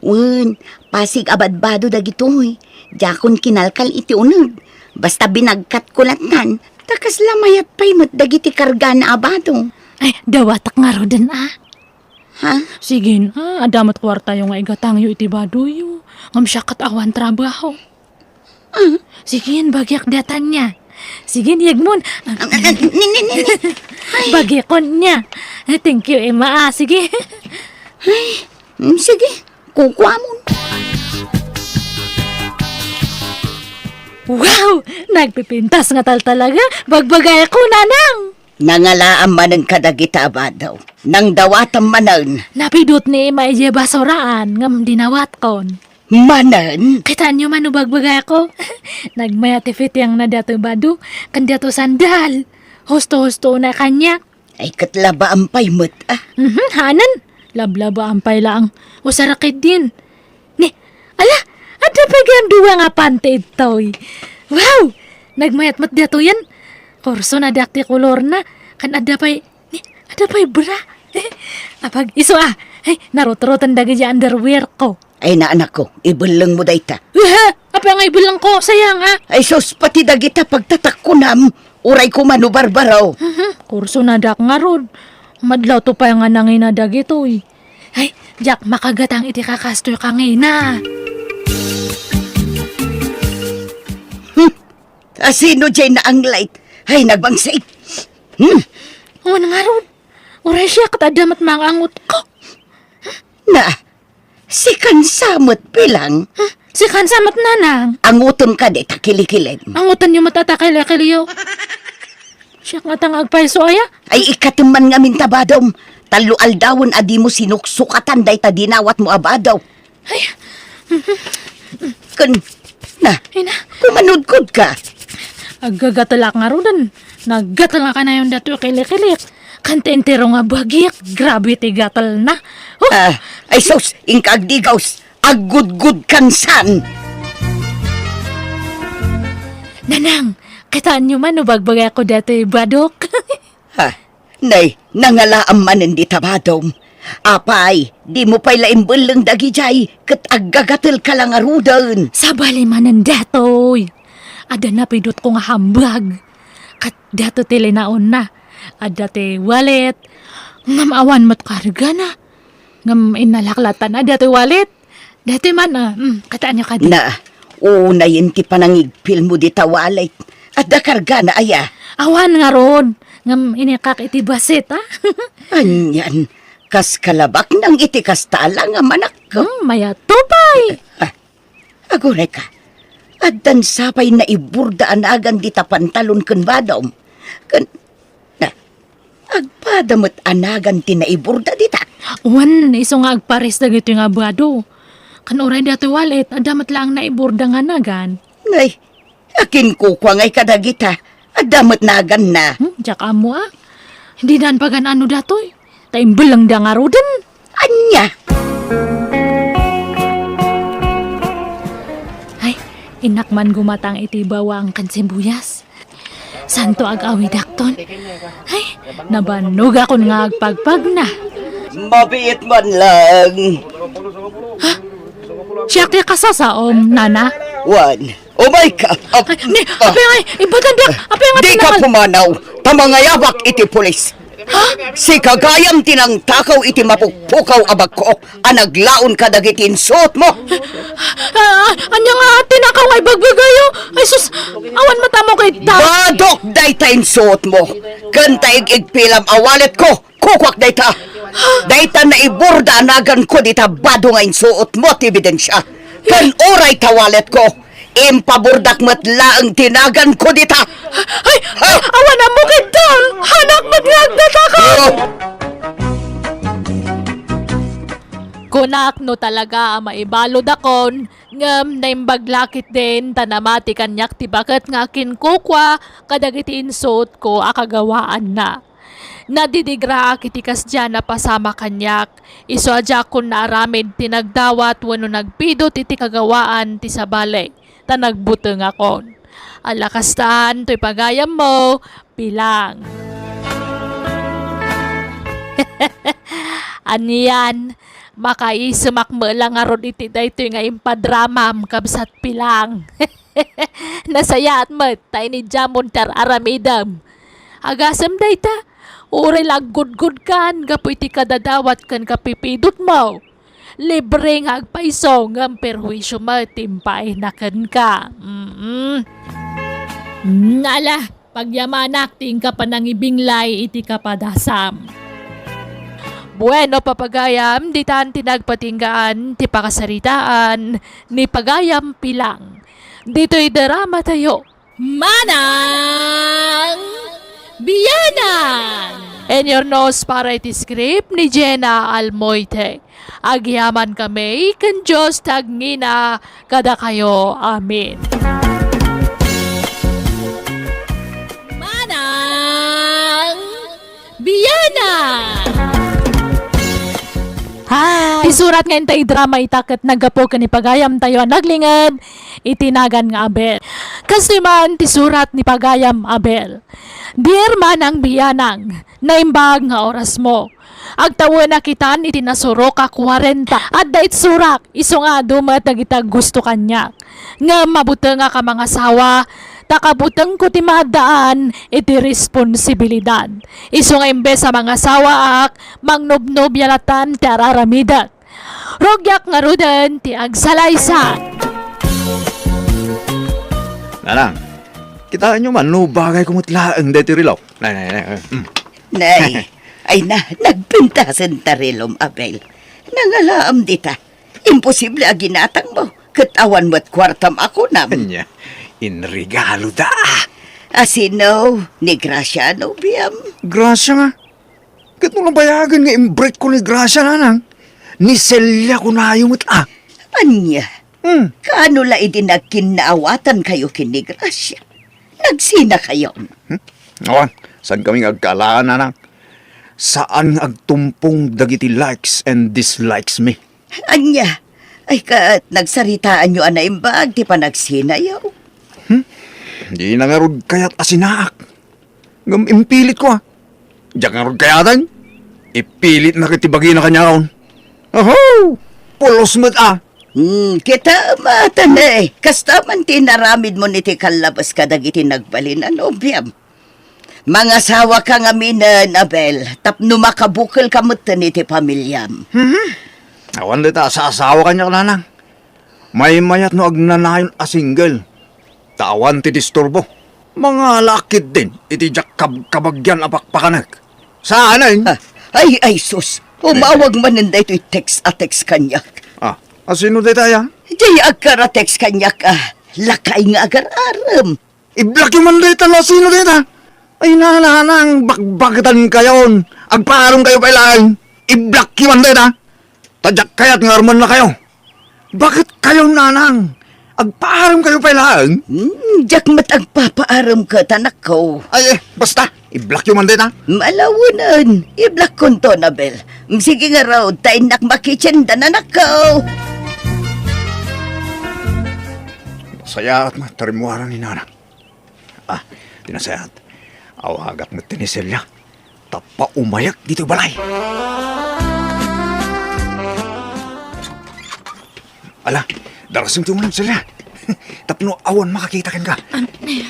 Wen, pasig a badbado dagitoy. Diakon kinalkal iti uneg. Basta binagkatko lattan, ta kasla mayat pay met dagiti kargana a bado. Ay, dawatek ngaruden a. Ha? Sige na, adda met kuartayo nga igatangyo iti badoyo. Ngem siak ket awan trabaho. Ah? Sige, bagiak datan nia. Sige, yegmon. Ah, ah, ah, ni, ni, ni, ni. Ay. Bagikon nia. Thank you, Emma. Ah, sige. Ay, mm, sige. Kukuamon. Wow! Nagpipintas nga tal talaga. Bagbagayko, Nanang! Nangalaam manen kadagita a bado. Nangdawatam manen. Napidot ni Emma idiay basuraan ngem dinawatkon. Manen? Kitaenyo man no bagbagayko. Nagmayat ti fittingna datoy bado, ken datoy sandal. Husto-husto na kaniak. Ay, ket labaam pay met, ah. Mhm, haanen. Lablabaan pay laeng. Usara ketdin. Ni, ala, adda pay gayam dua nga panty ditoy. Wow! Nagmayat met datoyen. Kurso na diak ti kolorna. Ken adda pay, ni, adda pay bra. Apag isu a. Ay, narutroten dagiti underwear ko. Ay, na, anakko, ibellengmo dayta. Aha! Apay nga ibellengko? Sayang a. Ay, sus, pati dagita pagtatakkunam. Uray koma no barbaro. Mhm, kurso na diak ngarud. Madlawto pay nga nangina dagitoy. Ay, diak makagatang iti kakastoy kangina. Hmm. Asino diay naanglait? Ay, nagbangsit. Hmm. Wen ngarud. Uray siak ket adda met mangangutko. Na, sikansa met bilang? Hmm, sikansa met, Nanang? Angutem kadi ta kilikilem. Angutenyo met ta kilikilyo. Siak ngata nga agpayso aya? Ay, ikkatem man ngamin ta badom. Tallo aldawen a dimo sinuksukatan dayta dinawatmo a bado. Ay. Ken, na, Ay, na. Kumanudkod ka. Aggagatelak ngaruden. Naggatel nga kanayon datoy kilikilik. Ken ti entero nga bagik, grabe ti gatelna. Oh! Ah, ay sus, inka agdigaws. Aggudgud kansan. Nanang, kitaenyo man no bagbagayko datoy badok. Ha? Nay, nangalaam manen dita badom. Apay, dimo pay la imbelleng dagidiay ket aggagatelka la ngaruden. Sabali manen datoy. Adda napidotko nga hambag. Ket datoy ti linaonna. Adda ti wallet. Ngem awan met kargana. Ngem innalak lattan adda ti wallet. Datoy man, ah, mm, kitaenyo kadi. Na, unayen ti panangigpilmo dita wallet. Adda kargana aya? Awan ngarud. Ngem inikak iti basit, ah. Anian, kas kalabaknang iti kasta a langam, anakko. Hmm, mayat to pay. Ah, aguray ka. Addan sapay naiburda a nagan dita pantalon ken badom. Ken, na, agpada met a nagan ti naiburda dita. Wen, isu nga agpares dagitoy nga bado. Ken uray datoy wallet, adda met laeng naiburda nga nagan. Nay, akinkukua ngay kadagita. Adda met naganna. Hmm, diak ammo, ah. Didan pagan-ano datoy. Ta imbellengda ngaruden. Ania? Ay, innak man gumatang iti bawang ken sibuyas. Santo ag-awidakton. Ay, nabannogakon nga agpagpagna. Mabiit man lang. Ha? Siak ti kasasaom, nana? Wan. Oh my God. Ay, ni, apay ngay, ibatan diak, apay nga di ka pumanaw. Ta mangayabak iti pulis. Sika gayam ti nangtakaw iti mapukpukaw a bagko a naglaon kadagiti insuotmo. Ah, ania nga tinakaw nga ibagbagayo? Ay sus, awan matamo kay ta. Badok dayta insuotmo. Ken ta ig-igpilam a walletko, kukuak dayta. Dayta naiburda a naganko dita bado nga insuotmo ti ebidensia. Ken uray ta walletko, impaburdak met laeng ti naganko dita. Ay, ay, awan ammo kay ta. Anak met nga agdataka. Oh. Kunak no talaga a maibaludakon, ngem naimbag la ketdin ta namati kaniak ti baket nga akinkukua kadagiti insuotko a kagawaanna. Nadidigraak iti kasdiay a pasamak kaniak, isu a diakon naaramid ti nagdawat wenno nagpidut iti kagawaan ti sabali, ta nagbutengakon. Ala kastan toy pagayammo, Pilang. Anian, makaisemak met la ngarud iti daytoy nga impadramam, kabsat Pilang. Nasayaat met ta inidiamon ti ar-aramidem. Agasem dayta, uray la aggudgudkan gapu iti kadadawat ken kapipidutmo. Libre nga agpayso ngem perhuisio met ti impaayna kenka. Mm. Mm, ala, pagyamanak ti inka panangibinglay iti kapadasam. Bueno, papagayam, ditan ti nagpatinggaan ti pakasaritaan ni Pagayam Pilang. Ditoy drama tayo, Manang Bianang! In your nose para iti script ni Jenna Almoite. Agyaman kami ken Dios ti agngina kadakayo. Amen. Manang Bianang! Hi! Ti surat nga intay drama ita ket naggapu ken ni pagayamtayo a naglinged iti nagan nga Abel. Kastoy man ti surat ni pagayam Abel. Dear Manang Bianang, naimbag nga orasmo. Agtawenak itan iti nasurok a kuarenta. Adda it surak, isu nga adu met dagiti aggusto kaniak. Ngem mabutengak a mangasawa, ta kabutengko ti maaddaan iti responsibilidad. Isu nga imbes a mangasawaak, mangnubnubia latan ti ar-aramidek. Rugiak ngaruden ti agsalaysay. Nanang, kitaenyo man no bagayko met laeng daytoy relo. Nay, nay, nay, nay. Mm. Nay, ay na, nagpintasen ta relom, Abel. Nangalaam dita. Imposible a ginatangmo, ket awan met kuartam a kunam. Ania, inregaloda. A sino? Ni Gracia a nobiam? Gracia nga? Ket no nabayagen nga imbreak ko ni Gracia, nanang, ni Celia kunayo met a. Ania? Hmm. Kaano la idi nagkinnaawatankayo ken ni Gracia? Nagsinakayon? Hmm? Awan, saan kami nga agkaalaan, nanang? Saan nga agtumpong dagiti likes and dislikes mi? Ania? Ay, ket nagsaritaanyo a naimbag ti panagsinayo? Hmm? Dina ngarud kayat a sinaak. Ngem impilitko, a. Diak ngarud kayaten. Ipilitna ket ti bagina kaniakon. Oho! Pulos met, a. Hmm, kita met, ne. Kasta man ti inaramidmo iti kallabas kadagiti nagbalin a nobiam. Mangasawaka ngaminen, Abel, tapno makabukelka metten iti pamiliam. Mhm. Awan dayta a saasawa kaniak, nanang. Maymayat no agnanayon a single. Ta awan ti disturbo. Mangalaak ketdin iti diak kabkabagian a pakpakanek. Saanen? Ah, ay, ay, sus. Umawag manen daytoy text a text kaniak. Ah, a sino dayta, a? Diay agkara-text kaniak, a. Lakay nga agar-arem. I-block yo man dayta no sino dayta. Ay, nanang, bakbaketankayon. Agpaaremkayo pay laeng. I-block yo man dayta. Ta diak kayat nga armennakayo. Baketkayo, nanang? Agpaaremkayo pay laeng? Hmm, diak met agpapaarem ket, anakko. Ay, eh, basta. I-block yo man dayta. Malawenen. I-blockkonto, Abel. Sige ngarud, ta innak makitchen da, anakko. Sayaat met ta rimmuaran ni nanang. Ah, ti nasayaat. Awagak met ni Celia. Tapno umayak ditoy balay. Ala, darasem ti umuna, Celia. Tapno awan makakita kenka. An-, eh.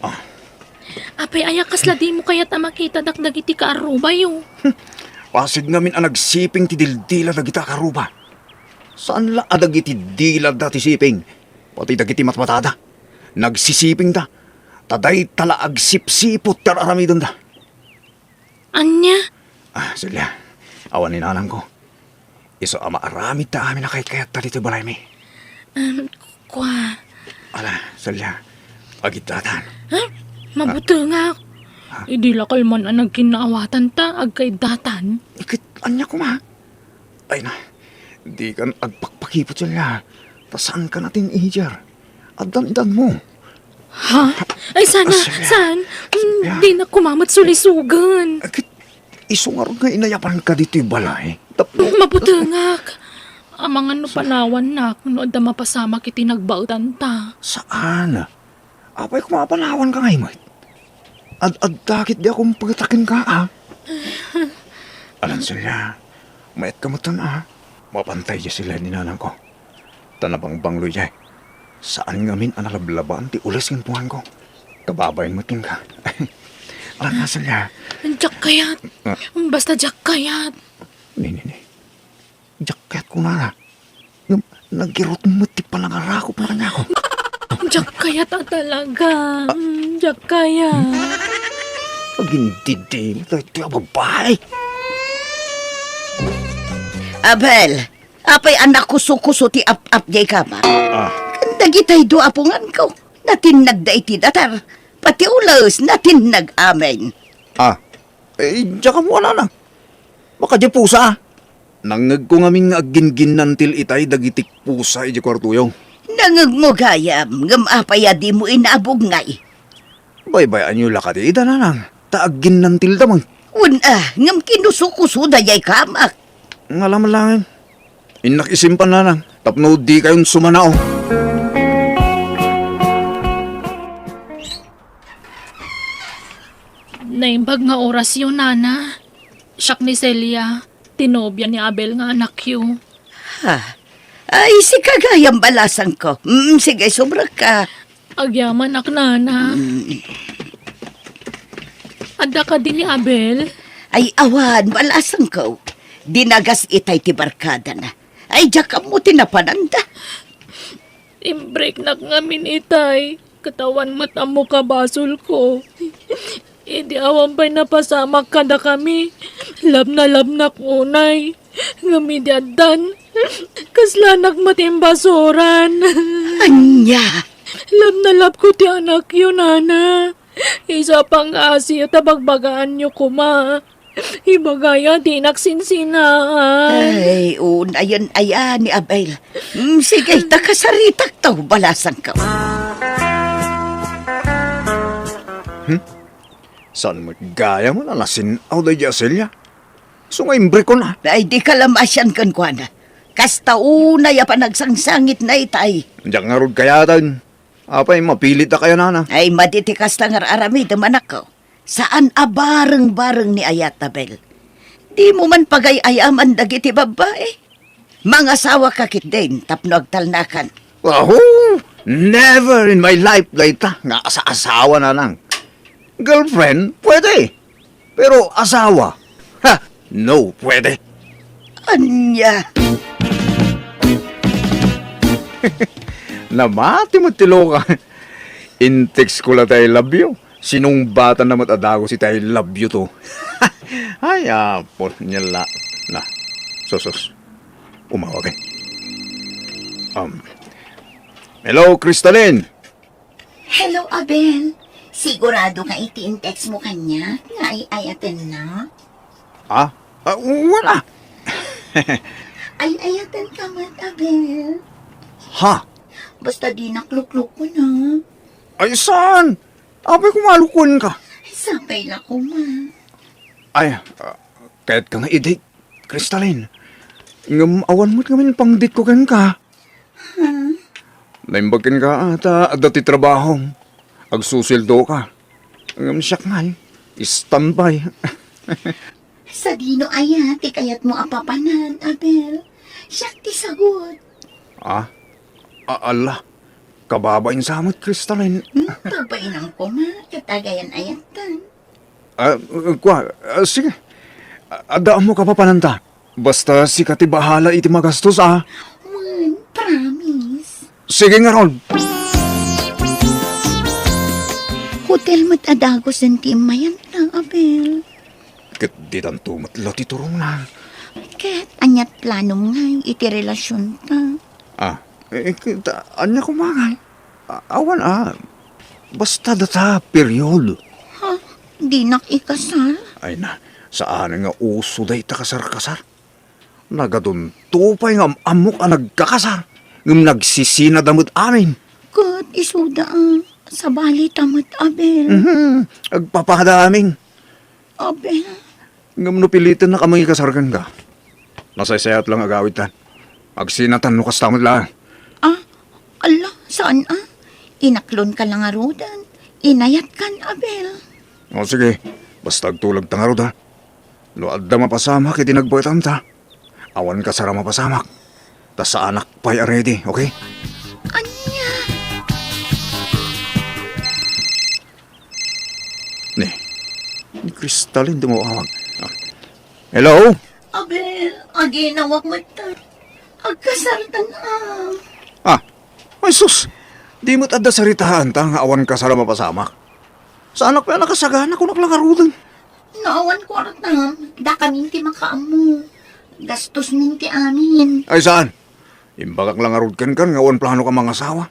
Ah. Ah, Apay aya kasla dimo kayat a makitadak dagiti kaarrubayo? Pasig ngamin a nagsiping ti dildila dagita a kaarruba. Saan la a dagiti dilada ti siping, pati dagiti matmatada, nagsisipingda, ta dayta la agsipsiput ti ar-aramidenda. Ania? Ah, Celia, awan ni nanangko. Isu a maaramid ta amin a kaykayatta ditoy balaymi. Um, kua. Ala, Celia, agiddatan. Ha? Mabutengak. Ha? Idi la kalman a nagkinnaawatan ta agkaiddatan. Ket ania koma? Ay na, dikan agpakpakipot, Celia. Ta saanka a teenager. Addan-addan mo. Ha? Ay, sana, Ah, Celia. saan? Mm, Celia. Di na kumamat sulisugan. Agit, isu ngarud nga inayabanka ditoy balay. Tapno Mabutengak. Amangan no panawannak no adda mapasamak iti nagbaetan ta. Saan? Apay koma a panawanka ngay met? Ad-adda ket di ako mapagtakenka, a. Alan, Celia, mayat ka met, a. Mapantay diay sila ni nanangko. Ta nabangbanglo diay. Saan ngamin a nalablabaan ti ules ken punganko. Kababain met kenka. Alan, Celia. Diak kayat. Ah. Basta diak kayat. Ni, ni, ni. Diak kayat kunana. Ngem nagirut met ti panangarakop na kaniako. Diak kayat a talaga. Mm, diak kayat. Agindidimo daytoy a babai. Abel, apay a nakusokuso ti ap-ap diay kama? Ah. Dagitay dua a punganko, natinnagda iti datar. Pati ules, natinnag amin. Ah, eh, diak ammo, nanang. Baka diay pusa. Nangngegko ngamin nga aggingginnantil itay dagiti pusa idiay kuartoyo. Nangngegmo gayam, ngem apay a dimo inabugngay? Baybay-anyo la kadi ida, nanang, ta agginnantilda met. Wen a, ngem kinusokusoda diay kamak. Ngala man laeng. Innak isimpan, nanang, tapno dikayon sumanao. Naimbag nga orasyo, nana. Siak ni Celia, ti nobia ni Abel nga anakyo. Ha? Ay, sika gayam, balasangko. Mm, sige, subrekka. Agyamanak, nana. Mm. Adda kadi ni Abel? Ay, awan, balasangko. Dinagas itay ti barkadana. Ay, diak ammo ti napananda. Imbreknak ngamin itay, ket awan met ammo kabasolko. Idi awan pay napasamak kadakami, labnalabnak unay. Ngem idi addan, kaslanak met imbasuran. Ania? Labnalabko ti anakyo, nana. Isu a pangngaasiyo ta bagbagaanyo koma. Ibagaya, dinak sinsinaan. Ay, unayen aya ni Abel. Mm, sige, ta kasaritak to, balasangko. Hmm? Saan met gayam a nasin-aw daydi a Celia? Isu nga imbrekon, a. Ay, dika la masian kenkuana. Kasta unay a panagsangsangitna itay. Diak ngarud kayaten. Apay, mapilit a kayan, nana? Ay, madi ti kasta nga ar-aramidem, anakko. Saan a bareng-bareng ni ayat, Abel. Dimo man pagay-ayaman dagiti babbai. Mangasawaka ketdin tapno agtalnakan. Aho! Never in my life dayta nga asa-asawa, nanang. Girlfriend, pwede. Pero asawa, ha, no, pwede. Ania? Namati met ti loka. In-text ko la ti I love you. Sinungbatanna met a dagus iti I love you to. Ay, apo, nia la. Na, sus, sus. Umawag, eh. Um, hello, Crystalline. Hello, Abel. Sigurado nga iti in-text mo kaniak nga ay-ayatennak? Ah? Ah, wala. Ay-ayatenka met, Abel. Ha? Basta dinak luklukon, ha? Ay, saan? Apay, koma luklukon ka. Ay, sapay la koma. Ay, ah, kayatka nga i-date, Crystalline. Ngem awan met ngamin pang-date ko kenka. Hmm? Naimbag kenka, ah, ta adda ti trabahom. Agsusueldoka. Ngem siak ngay, standby. Sadino aya ti kayatmo a papanan, Abel? Siak ti sagut. Ah? A-, ala. Kababain sa met, Crystalline. Hmm, babainam koma, ket agayan-ayantan. Ah, kua, ah, sige. Ah, adda ammok a papananta. Basta sika ti bahala iti magastos, ah. Wen, promise. Sige ngarud. Hotel met a dagusen ti immayanta, Abel. Ket ditanto met la ti turongna. Ket aniat planom ngay iti relasionta? Ah, eh, ket ania koma ngay? A-, awan a, basta data, period. Ha? Dinak ikasar? Ay na, saan nga uso dayta kasar-kasar. Nagadunto pay nga am-ammok a nagkakasar, ngem nagsisinada met amin. Ket isuda a, sabali ta met, Abel. Mhm, agpapada amin. Abel. Ngem no pilitennak a mangikasar kenka, nasaysayat lang agawidtan. Agsinatan no kasta met laeng. Ah, ala, saan a? Inaklonka la ngaruden. Inayatkan, Abel. O sige, basta agtulagta ngarud, ha? No adda mapasamak iti nagbaetanta, awan kasar a mapasamak. Ta saanak pay a ready, okay? Ania? Ni, ni Crystalline ti mawawag. Ah. Hello? Abel, aginawak met ta. Agkasartan a. Ah, ay sus! Di met adda saritaanta nga awan kasar a mapasamak. Saanak pay a nakasagana, kunak la ngaruden. No awan kuartam, dakamin ti makaammo. Gastosmin ti amin. Ay saan? Imbagak la ngarud kenka nga awan planok a mangasawa.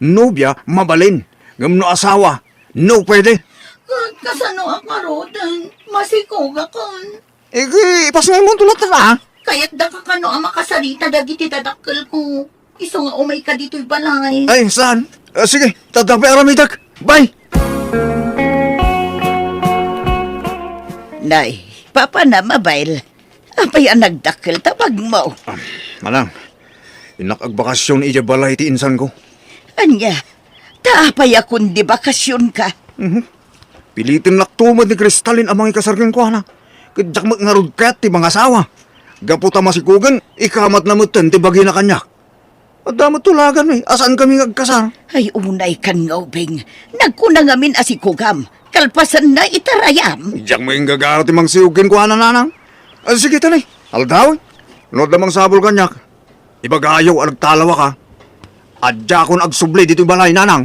Nobia, mabalin. Ngem no asawa, no pwede. Ket kasano a ngaruden? Masikogakon. Igi, ipasngaymo inton latta, a? Kayatdaka kano a makasarita dagiti dadakkelko. Isu nga umayka ditoy balay. Ay, saan? Ah, sige, ta adda pay aramidek. Bye! Nay, papanam, Abel. Apay a nagdakkel ta bagmo? Ah, manang, innak agbakasyon idiay balay ti insanko. Ania? Ta apay a kundi bakasyonka? Mhm. Pilitennakto met ni Crystalline a mangikasar kenkuana. Ket diak met ngarud kayat ti mangasawa. Gapu ta masikogen, ikamatna metten ti bagina kaniak. Adda met tulaganmi a saankami nga agkasar. Ay, unaykan nga ubing. Nagkuna ngamin a sikogam. Kalpasanna itarayam. Diak met inggagara ti mangsikog kenkuana, nanang. Ah, sige, tani. Aldaw. No adda mangsabol kaniak, ibagayo a nagtalawaka. Diakon agsubli ditoy balay, nanang.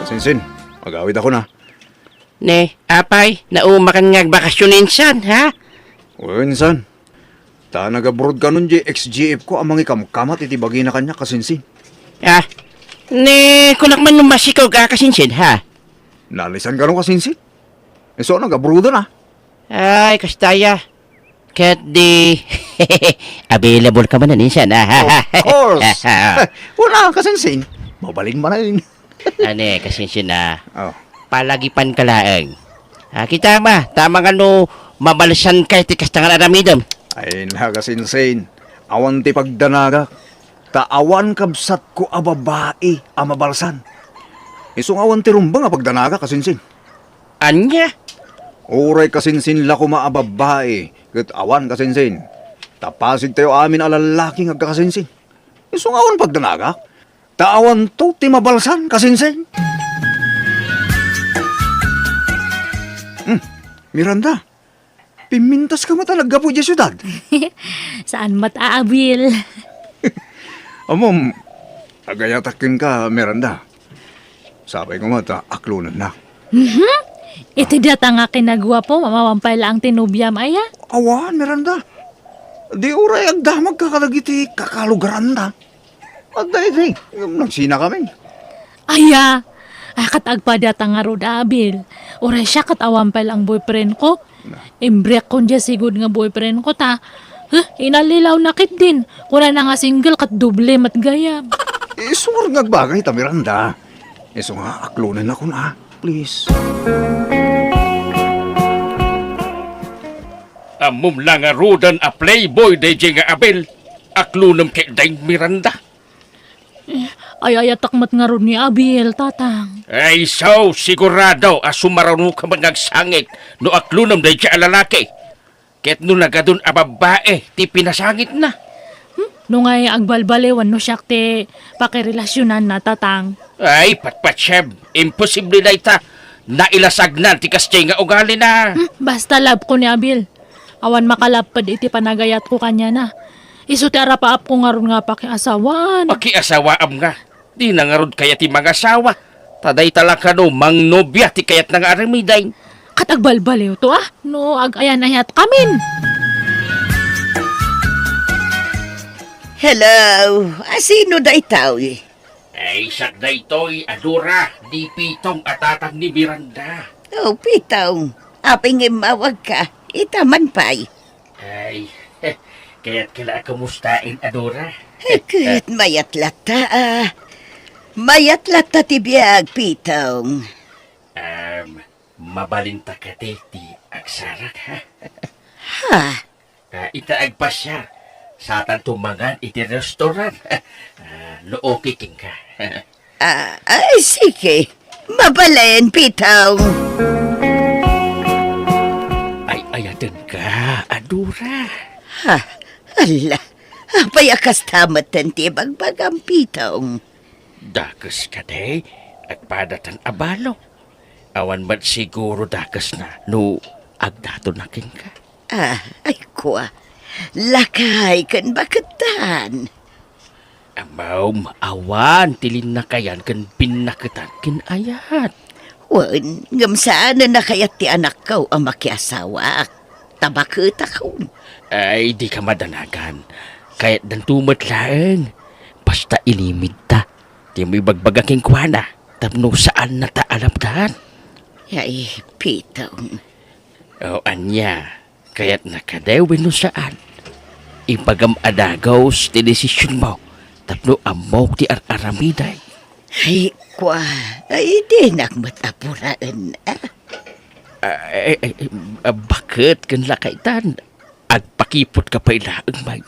Sinsin, agawidakon a. Ne, apay, naumakan nga agbakasyon insan, ha? Wen, insan. Ta nag-abroad kanon diay ex-G F ko a mangikamkamat iti bagina kaniak, kasinsin. Ah, ne, kunak man no masikog a, kasinsin, ha? Naalisan kano, kasinsin? Isu a nag-abroadan a. Ay, kasta aya. Ket di, available ka man insan, a. Of course. Wala, kasinsin. Mabalin manen. Ania, kasinsin a. Oh. Palagipanka laeng. Ah, kitam a, ta amangan no mabalsanka iti kasta nga aramidem. Ay na, kasinsin. Awan ti pagdanagak. Ta awan kabsatko a babai a mabalsan. Isu nga awan ti rumbeng a pagdanagak, kasinsin. Ania? Uray kasinsin la koma a babbai, ket awan kasinsin. Ta pasigtayo amin a lallaki nga agkakasinsin. Isu nga awan pagdanagak. Ta awanto ti mabalsan, kasinsin. Hmm, Miranda, pimmintaska met a naggapu idiay siudad? Saan met a, Abel. Ammom, agayatak kenka, Miranda. Sapay koma ta aklonennak. Mhm. Iti data nga kinaguapom, awan pay laeng ti nobiam aya? Awan, Miranda. Di uray agdamagka kadagiti kakalugaranta. Adda idi, ngem nagsinakamin. Aya, ay, ket agpada ta ngarud, Abel. Uray siak ket awan pay laeng boyfriendko. Na. Imbreakkon diay sigud nga boyfriendko ta. Huh, inallilawna ketdin. Kunana nga single ket doble met gayam. Isu ngarud nga agbagay ta, Miranda. Isu nga aklonennakon a, please. Ammom la ngaruden a playboy daydiay nga Abel. Aklonem ketdin, Miranda. Eh, Ay-ayatek met ngarud ni Abil, Tatang. Ay, so, sigurado a sumarunoka met nga agsangit no aglunom daydiay a lalaki. Ket no nagadun a babbai ti pinasangitna. Hmm? No ngay agbalbaliwan no siak ti pakirelasionanna, Tatang. Ay, patpatsem, imposible dayta. Nailasagnan ti kasdiay nga ugalina. Hmm? Basta love ko ni Abil. Awan makalapped iti panagayatko kaniana. Isu ti arapaapko ngarud nga pakiasawaan. Pakiasawaam nga. Dina ngarud kayat ti mangasawa. Ta dayta la kano mangnobia ti kayatna nga aramiden. Ket agbalbaliwto, a, no ag-ayan-ayatkamin. Hello, a, sino daytoy? Ay, siak daytoy, a Dora, ni Pitong a tatang ni Miranda. Oh, Pitong, apay nga immawagka? Ita man pay. Ay, kayat ka la a kumustaen, a Dora? Ket mayat latta, a. Mayat latta ti biag, Pitong. Um, mabalinta kadi ti agsarak, ha? Ha? Ah, ita agpasiar, satanto mangan iti restaurant. Ah, no okay kenka. Ah, ay, sige. Mabalin, Pitong. Ay, ayatenka, a Dora. Ha? Ala, apay a kasta metten ti ibagbagam, Pitong? Dakes kadi, agpadatan a balo. Awan met siguro dakesna no agdatonna kenka. Ah, ay kua, lakay ken baketan. Ammom, awan ti linnakayan ken binnaketan ken ayat. Wen, ngem saanen a kayat ti anakko a makiasawaak, ta baketakon. Ay, dika madanagan. Kayatdanto met laeng. Basta inimidta ti maibagbaga kenkuana tapno saannata a lapdan. Ay, Pitong. O ania, kayatna kadi wenno saan? Ibagam a dagus ti desisionmo tapno ammok ti ar-aramidek. Ay, kua, ay, dinak met apuraen, a. Ah, eh, eh, eh, ah, baket ken lakaytan? Agpakiputka pay laeng, bay.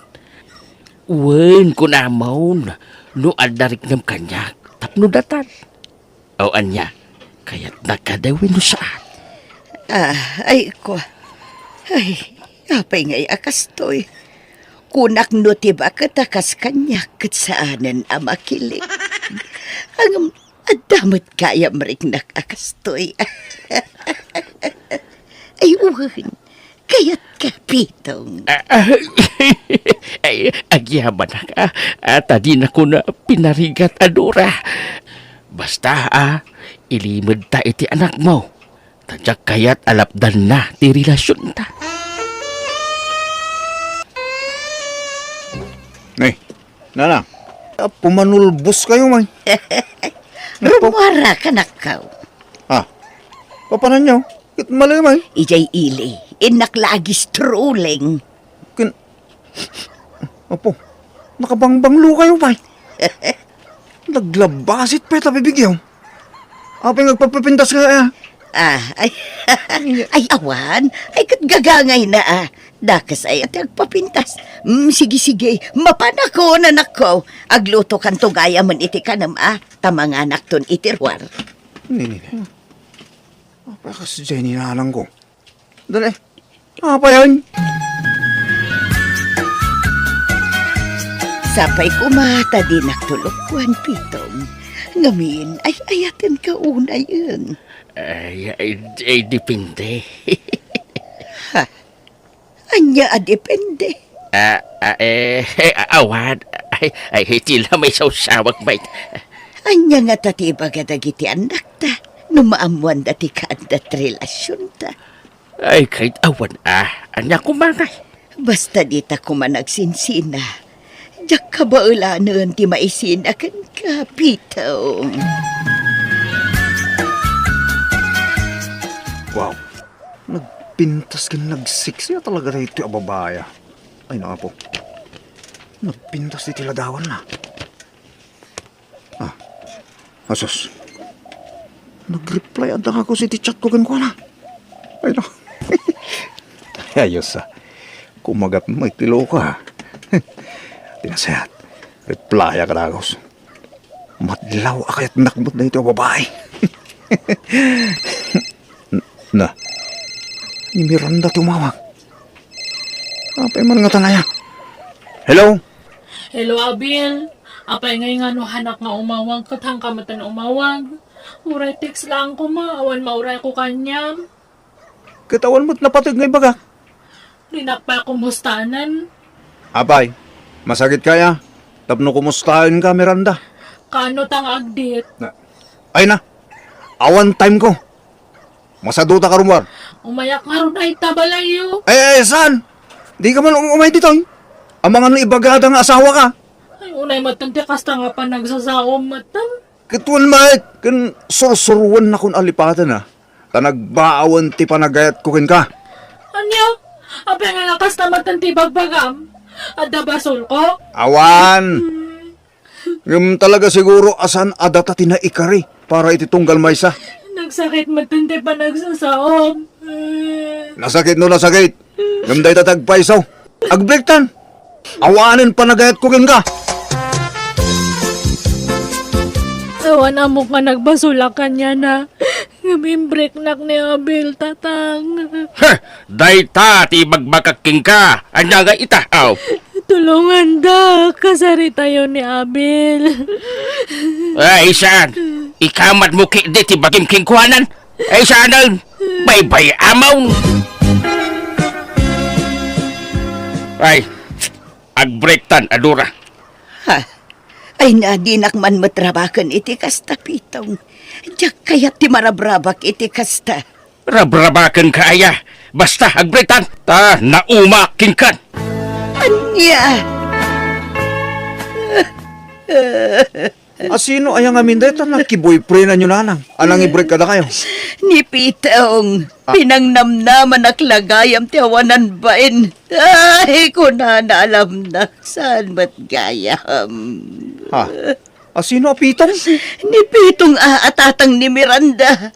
Wen, kunamon, no adda riknam kaniak tapno datal. O ania, kayatna kadi wenno saan? Ah, ay, kua. Ay, apay ngay a kastoy? Kunak no ti baket a kas kaniak ket saanen a makilik. Ngem adda met gayam riknak a kastoy. Ay, wen, kayatka, Pitong. Ah, ah, ay, agyamanak, a, a, ta dinakon pinarigat a Dora. Basta, a, ilimedta iti anakmo. Ta diak kayat a lapdanna ti relasionta. Nay, nana, a, pumanulboskayo, may. Rummuar, kanakko. Ah, papananyo? Ket malay, may. Idiay ili, innak la a gistrolling. Ken, Apo, nakabangbanglokayo pay. Naglabasit pay ta bibigyo. Apay nga agpapapintas ka, a? Ah, ay, ay, awan. Ay, ket gagangayna, a. Dakes aya ti agpapintas. Mm, sige, sige. Mapanakon, anakko. Aglutokanto gayamen iti kanem, a. Ta manganakton iti ruar. Ni, ni, ni. Apay a kasdiay ni nanangko? Dali. Apayon? Sapay koma ta dinak tulokkuan, Pitong. Ngamin, ay-ayatenka unayen. Ay, ay, ay, depende. Ha? Ania a depende? Ah, ah, eh, eh, awan. Ay, ay, iti la maisawsawag, bay. Ania ngata ti ibaga dagiti annakta no maammoanda ti kaaddat relasionta? Ay, ket awan, a. Ania koma ngay? Basta dita koma nagsinsina. Diak kabaelanen ti maisina kenka, Pitong. Wow. Nagpintas ken nagseksi a talaga daytoy a babai, a. Ay, naapo. Nagpintas iti ladawanna. Ah, asus. Nag-reply a dagus iti chat ko kenkuana. Ay, no. Ayos, a. Kumagat met ti loka. Ti nasayaat, reply a dagus. Madlaw a kayatnak met daytoy a babai. Na, ni Miranda ti umawag. Apay man ngata aya? Hello? Hello, Abil. Apay ngay nga no hanak nga umawag, ket hanka metten umawag? Uray text lang koma, awan maurayko kaniam. Ket awan met napateg nga ibagak. Dinak pay kumustanan. Apay, masakit kaya? Tapno kumustaen ka, Miranda? Kaano ta nga agdit? Na, ay na, awan time ko. Masaduta ka rummuar. Umayak ngarud ay ta balayyo. Ay, ay, saan? Di ka man um-, umay ditoy. Amangan no ibagada nga asawa ka. Ay, unay metten ti kasta nga panagsasaom metten. Ket wen met, ken sursuruennakon a lipaten, a. Ta nagbaawen ti panagayatko kenka. Ania? Apay nga kasta metten ti ibagbagam? Adda basolko? Awan. Hmm. Ngem talaga siguro a saan a data ti naikari para iti tunggal maysa. Nagsakit metten ti panagsasaom. Nasakit no nasakit. Ngem dayta ti agpayso. Agbreaktan. Awanen panagayatko kenka. Awan ammok nga nagbasolak kaniana. Ngem imbreaknak ni Abel, Tatang. Heh! Dayta ti ibagbagak kenka. Ania nga ita, aw? Tulongandak, kasaritayo ni Abel. Ay, saan? Ikamatmo ketdi ti bagim kenkuanan. Ay, saanen? Baybay-amon. Ay, agbreaktan, Adora. Ha? Ay, na, dinak man met rabaken iti kasta, Pitong. Diak kayat ti marabrabak iti kasta. Rabrabakenka aya? Basta, agbreaktan, ta naumaak kenkan. Ania? A, sino aya ngamin dayta nakiboyfriendanyo, nanang, a nangibreak kadakayo? Ni Pitong, ah, pinangnamnamanak la gayam ti awanan bain. Ay, kunana, alamnak, saan met gayam? Ha? A, sino a Pitong? Ni Pitong a, a tatang ni Miranda.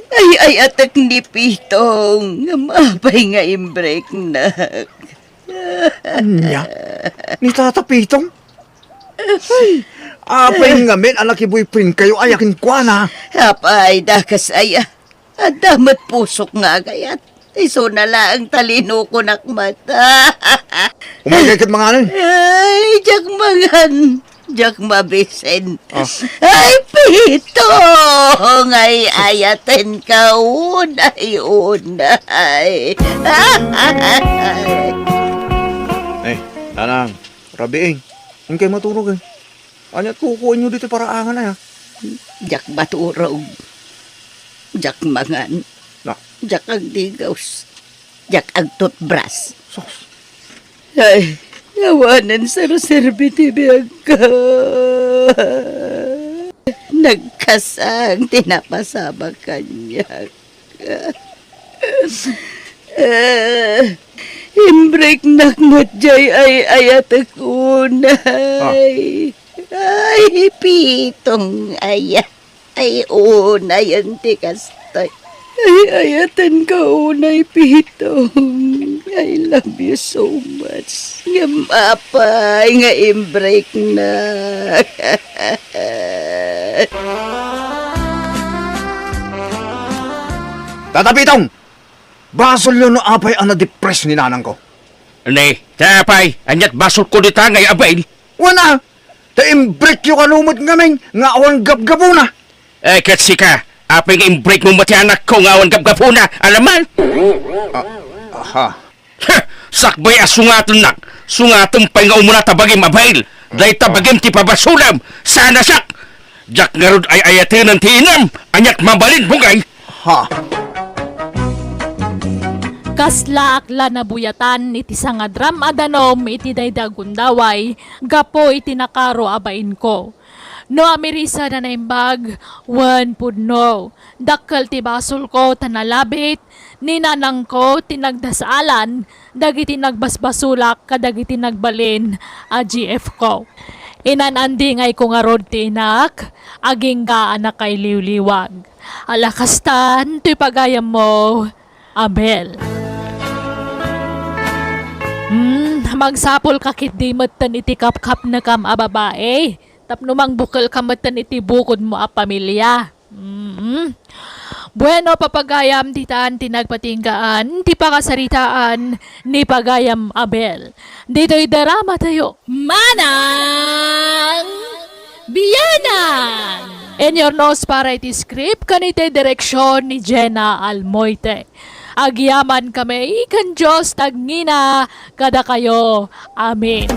Ay-ayatek ni Pitong, ngem apay nga imbreaknak? Ania? Ni Tata Pitong? Ay, apay ngamin a nakiboyfriendkayo aya kenkuana? Apay, dakes aya. Adda met pusok nga agayat. Isuna laeng talinokonak met. Umaykay ket manganen. Ay, diak mangan. Diak mabisen. Ah. Ay, Pitong! Ay, ayatenka unay, unay. Eh, nanang, rabiing. Inkay maturog, eh. Ania't kukuenyo ditoy paraangan aya? Diak maturog. Diak mangan. Na? Diak agdigaws. Diak agtutbras. Sus. Ay, awanen serserbi ti biagko. Nagkasang ti napasabak kaniak. Eh, imbreaknak met jay ay-ayatek unay. Ah. Ay, Pitong aya. Ay, unayen ti kasta. Ay, ayatenka unay, Pitong. I love you so much. Ngem apay nga imbreaknak? Tata Pitong! Basolyo no apay a na-depress ni nanangko. Ne, ta apay, ania't basolko dita nga i-avail? Wen a, ta imbreakyo kano met ngamin nga awan gapgapuna. Eh, ket sika, apay nga imbreakmo met ti anakko nga awan gapgapuna, alaman? Ah, aha. Heh! Sakbay a sungatennak, sungatem pay nga umuna ta bagim a bail. Dayta bagim ti pabasolam, sana siak! Diak ngarud ay-ayatenen ti inam, ania't mabalinmo ngay? Ha? Kaslaak la nabuyatan iti sangadram a danum iti daydi a gundaway gapu iti nakaro a bainko. No amirisen a naimbag, wen pudno. Dakkel ti basolko ta nalabit ni nanangko ti nagdasaalan dagiti nagbasbasolak kadagiti nagbalin a G F ko. Inan-andingayko ngarud ti inak, agingga a nakailiwliwag. Ala kastan, toy pagayammo, Abel. Hmm, magsapulka ketdi metten iti kapkapnekam a babai. tapno mangbukelka metten iti bukodmo a pamilia. Mm. Bueno, papagayam, ditan ti nagpatinggaan ti pakasaritaan ni Pagayam Abel. Ditoy drama tayo. Manang Bianang! Inyurnos para iti script ken iti direksyon ni Jenna Almoite. Agyaman kami ken Dios ti agngina kadakayo. Amen.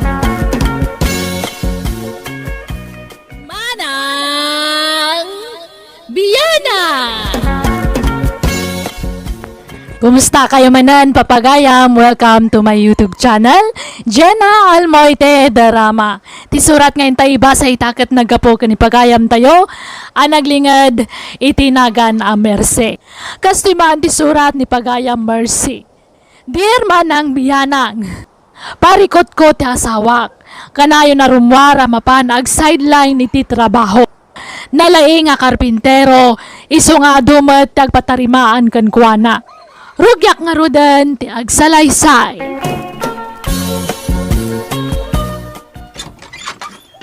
Manang Bianang! Kumusta kayo manen, papagayam? Welcome to my YouTube channel, Jenna Almoite Drama. Ti surat nga intay ibasa ita ket naggapu ken ni pagayam tayo a naglinged iti nagan a Mercy. Kastoy man ti surat ni pagayam Mercy. Dear Manang Bianang, parikutko ti asawak. Kanayon a rummuar a mapan ag-sideline iti trabaho. Nalaing a karpintero, isu nga adu met ti agpatarimaan kenkuana. Rugiak ngaruden ti agsalaysay.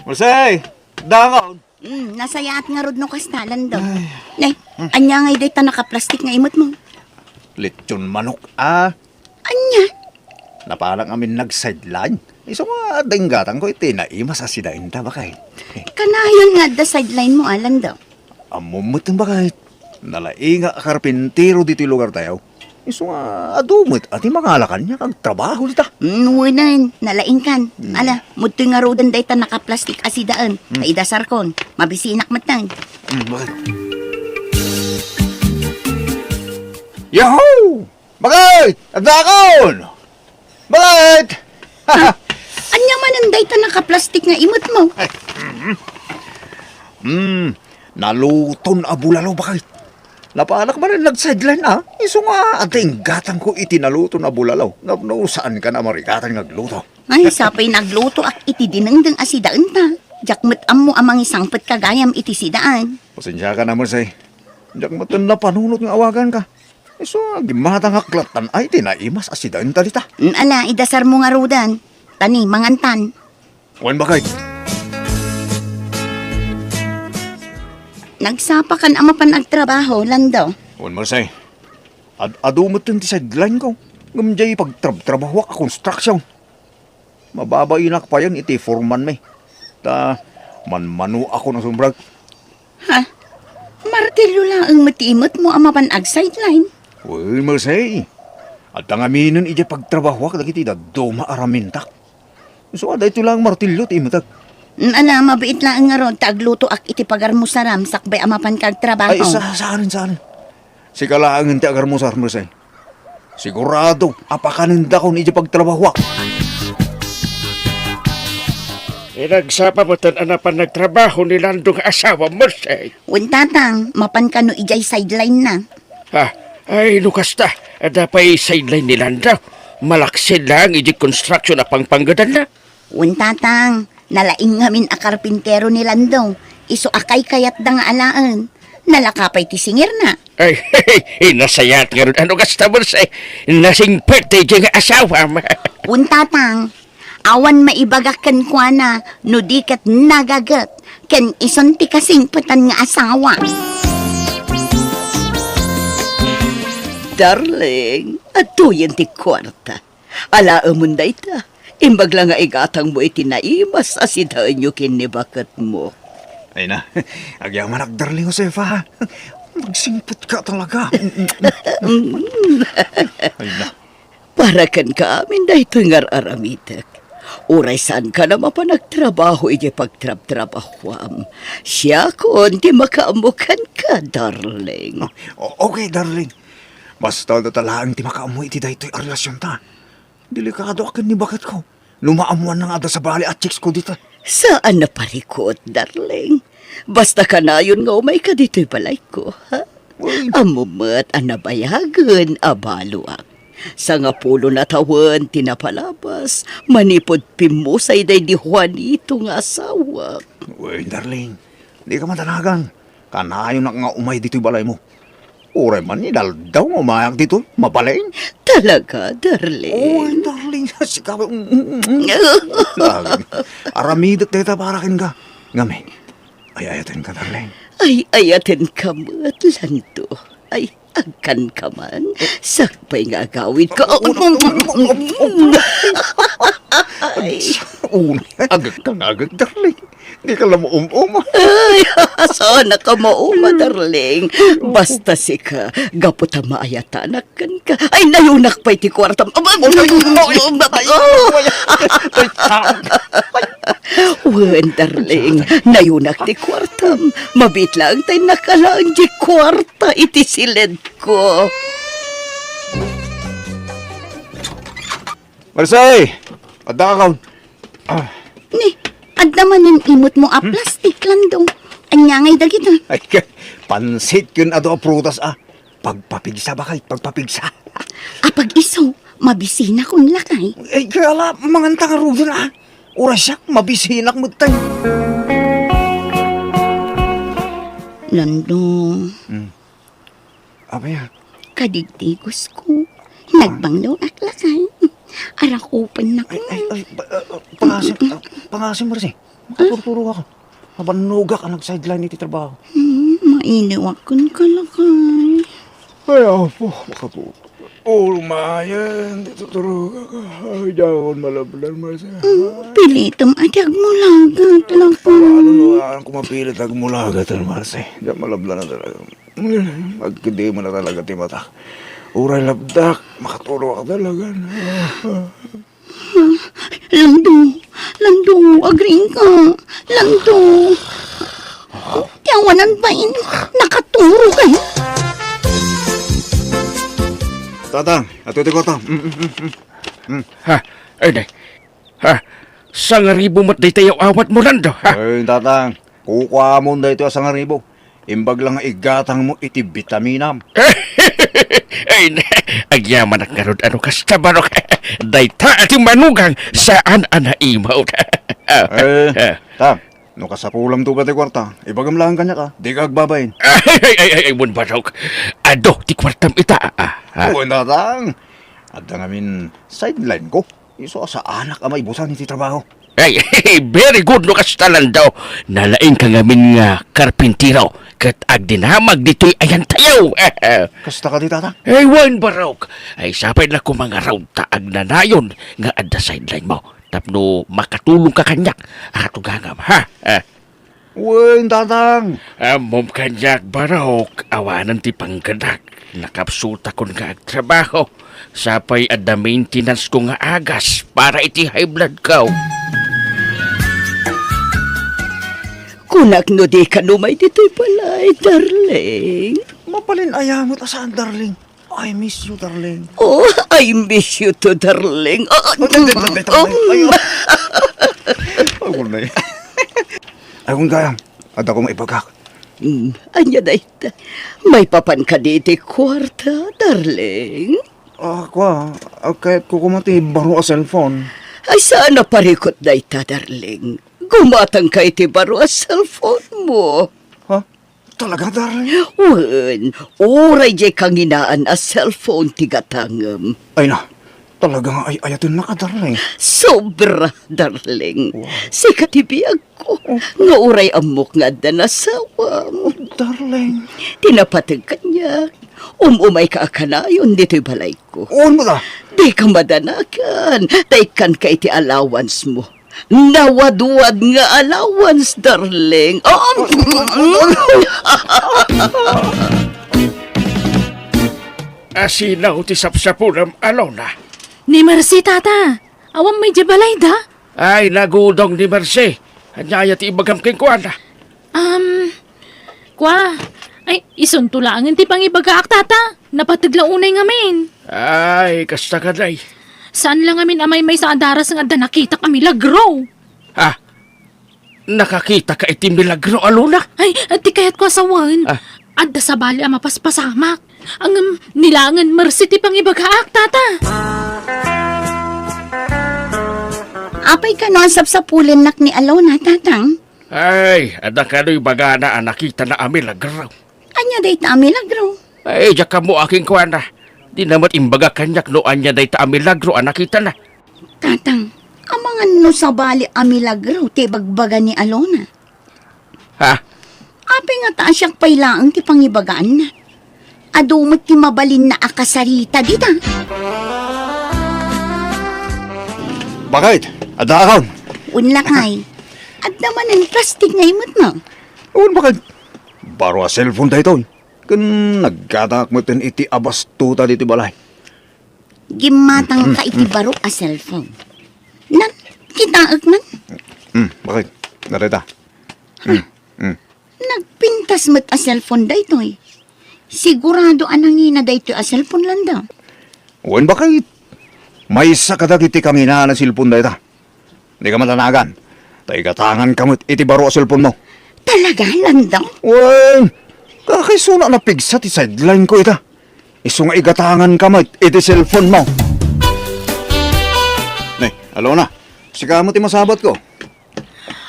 Jose! Dangaw! Mm, nasayaat ngarud no kasta, Lando. Ay. Ne, anya ngay dayta nakaplastik nga imet mo? Lechon manok, ah. Anya? Napanak amin nag-sideline. Isu nga denggatangko iti naimas a sidaenta, bakay. Kanayon nga adda sideline mo, a, Lando? Ammom met, bakay. Nalaing a karpintero ditoy lugar tayo. Isu nga adu met a ti mangala kaniak agtrabaho dita. Mm, wen, nalaingkan. Mm. Ala, mudtoy ngaruden dayta nakaplastik a sidaen. Mm. Ta idasarkon, mabisinak metten. Mm, bakit? Yahoo! Bakit? Adakon! Bakit? Ah, anya manen dayta nakaplastik nga imet mo? Mm. Naluton a bulalo, bakit? Napanak man nag-sideline, ah. Isu nga, adda inggatangko iti naluton a bulalo. Ngem no saan ka na marigatan nga agluto. Ay, sapay naglutoak iti dinengdeng a sidaenta. Diak met ammo a mangisangpet ka gayam iti sidaen. Pasensiaka na, Mercy. Diak met napanunot nga awaganka. Isu, gimmatangak lattan ay ti naimas a sidaenta dita. Mm, ala, idasarmo ngaruden. Tani, mangantan. Wen, bakit? Nagsapakan a mapan agtrabaho, Lando. Wen, Mercy. Ad-adu metten ti sideline ko. Ngem diay pagtrabtrabahoak a construction. Mababainak payen iti foreman mi. Ta, manmanoakon a sumrek. Ha? Martilyo laeng met ti imet mo a mapan ag-sideline? Wen, Mercy. Adda ngaminen idiay pagtrabahoak dagiti dadduma a ramintak. Isu a daytoy laeng martilyo ti imetek. Mm, ala, mabiit laeng ngarud ta aglutoak iti pagarmusaram sakbay a mapan ka agtrabaho. Ay, sa-, saan, saan. Sika laengen ti agarmusar, Mercy. Sigurado a pakanendakon iti pagtrabahoak. Inagsapa metten a napan nagtrabaho ni Lando nga asawa, Mercy. Wen, Tatang, mapan kano idiay sideline na. Ha? Ay, no kasta, adda pay sideline ni Lando. Malaksid lang iti construction a pangpanggedanna. Wen, Tatang, nalaing ngamin a karpintero ni Lando. Isu a kaykayatda nga alaen. Nalaka pay ti singirna. Ay, nasayaat ngarud a no kasta, Mercy. Nasingpet daydiay nga asawam. Wen, Tatang, awan maibagak kenkuana no di ket nagaget ken isun ti kasingpetan nga asawa. Darling, adtoyen ti kuarta. Alaemon dayta. Imbag la nga igatangmo iti naimas a sidaenyo ken ni baketmo. Ay na, agyamanak, darling Josefa. Magsingpet ka talaga. Ay na. Para kenka amin daytoy nga ar-aramidek. Uray saanka a mapan agtrabaho iti pagtrabtrabahoam, siakon ti makaammo kenka, darling. O-, okay, darling. Basta dayta laeng ti makaammo iti daytoy a relasionta. Delikadoak ken ni baketko. No maammoanna nga adda sabali a chicks ko dita. Saan a parikut, darling. Basta kanayon nga umayka ditoy balayko, ha? Uy. Ammom met a nabayagen a baloak. Sangapulo a tawen ti napalabas, manipud pimmusay daydi Juanito nga asawak. Uy, darling, dika madanagan. Kanayonak nga umay ditoy balaymo. Uray man inaldaw nga umayak ditoy, mabalin. Talaga, darling? Oy, darling, sika, mm, mm, mm. Darling, aramidek dayta para kenka. Ngamin, ay-ayatenka, darling. Ay-ayatenka met, Lando. Ay, agkanka man. Sakbay nga agawidko. Una, una, una, una. Ay. Una, agagka nga agag, darling. Di ka la maum-uma. Ay, saan ka mauma, darling? Basta sika, gapu ta maayatanak kenka. Ay, nayunak pay ti kuartam. Ay, ay, ay, ay, ay, ay, ay, ay, ay, ay, Wen, darling, nayunak ti kuartam. Mabiit laeng ta innak alaen ti kuarta iti siledko. Marse! Adda ka kaon. Ah. Ni, adda manen imotmo a plastik, Lando. Ania ngay dagita? Ay, ka-, pansit ken adu a prutas, ah. Pagpapigsa, baket, pagpapigsa. Apag isu, mabisinakon lakay. Ay, kaya la, manganta ngaruden, ah. Uray siak, mabisinak metten. Lando. Hmm. Apay a? Kadigdigos ko. Nagbanglo ak lakay. Arakupen na ko. Ay, ay, ay, pa-, ah, ah, pangasim, ah, pangasim, Marse. Makaturturo ka. Mabannogak a nag-sideline iti trabaho. Hmm, mailiwak kenka lakay. Ay, apo, makatulog. Ulo maayan, di tuturogak. Ay, diakon malabdan, Marse. Hmm, pilitem a di agmulagat lakay. Ano, ano, ano, kung mapilit agmulagat, Marse? Diak malabdan na talaga. Agkidem na talaga ti mata. Uray labdak, makatulog ka talaga. Lando, Lando, agriingka. Lando. Ti awanan bain, nakaturog, ay. Tatang, adu ti kuarta. Mm, mm, mm, mm. Ha? Ay, nay. Ha? Sangaribu met daytoy aw-awatmo, Lando, ha? Ay, Tatang, kukuamon daytoy a sangaribu. Imbag la nga igatangmo iti bitaminam. Ay, agyamanak ngarud a no kasta, barok. Dayta a ti manugang, saan a naimawd. Eh, Ah. Tang, no kasapulamto pay ti kuarta, ibagam laeng kaniak, a. Dika agbabain. Ay, ay, ay, ay, wen, barok. Adu ti kuartam ita, a, a. Wen, Tatang. Adda ngamin sideline ko. Isu a saanak a maibusan iti trabaho. Ay, very good no kasta, Lando. Nalaingka ngamin nga karpintero ket agdinamag ditoy ayantayo. Kasta kadi, Tatang? Ay, wen, barok. Ay, sapay la koma ngarud ta agnanayon nga adda sideline mo tapno makatulongka kaniak a katugangam, ha? Ah. Wen, Tatang. Ammom kaniak, barok, awanen ti panggedak. Nakapsutakon nga agtrabaho. Sapay adda maintenance ko nga agas para iti high blood ko. Kunak no dika umay ditoy balay, darling. Mabalin aya met a saan, darling. I miss you, darling. Oh, I miss you too, darling. Ah, ah, Ay, ay, ay, ay, ay, ay, um. Ay, ay. Ay, kun gayam, adda ko maibagak. Mm, ania dayta? Maipapan kadi iti kuarta, darling? Ah, kua, ah, kayat ko koma ti baro a cellphone. Ay, saan a parikut dayta, darling? Gumatangka iti baro a cellphone mo. Ha? Talaga, darling? Wen, uray diay kanginaan a cellphone ti gatangem. Ay na, talaga nga ay-ayatennaka, darling. Sobra, darling. Wow. Sika ti biagko, Oh. nga uray ammok nga adda nasawam. Oh, darling. Ti napateg kaniak, um-umayka a kanayon ditoy balayko. Wen met a. Dika madanagan, ta ikkanka iti allowance mo. Nawadwad nga allowance, darling. Oh. Asino ti sapsapulam, Alona? Ni Mercy, tata. Awan met idiay balayda? Ay, nagudong ni Mercy. Ania aya ti ibagam kenkuana? Um, Kua, ay, isunto laengen ti pangibagaak, tata. Napateg la unay ngamin. Ay, kasta kadi. Saan la ngamin a maymaysa a daras nga adda nakitak a milagro. Ha? Nakakitaka iti milagro, Alona? Ay, ti kayatko a sawen. Ah. Adda sabali a mapaspasamak. Ngem, ni laengen Mercy ti pangibagaak, tata. Apay kano a sapsapulennak ni Alona, tatang? Ay, adda kano ibagana a nakitana a milagro. Ania dayta a milagro? Ay, diak ammo a kenkuana. Dina met imbaga kaniak no ania dayta a milagro a nakitana. Tatang, amangan no sabali a milagro ti ibagbaga ni Alona. Ha? Apay ngata a siak pay laeng ti pangibagaanna? Adu met ti mabalinna a kasarita dita. Bakit? Adda akon? Wen lakay. Adda manen plastik nga imetna. Wen, bakit? Baro a cellphone daytoy. Ken nagkataak metten iti abastuta ditoy balay. Gimmatangka iti baro a cellphone. Nan, kitaek man. Hmm, bakit? Narita. Hmm, hmm. Nagpintas met a cellphone daytoy. Sigurado a nangina daytoy a cellphone, Lando. Wen, bakit? Maysa kadagiti kanginaan a cellphone dayta. Dika matanagan. Ta igatanganka met iti baro a cellphone mo. Talaga, Lando? Wen, kakaisuna a napigsa ti sideline ko ita. Isu nga igatanganka met iti cellphone mo. Ne, Alona, sika met ti masabat ko.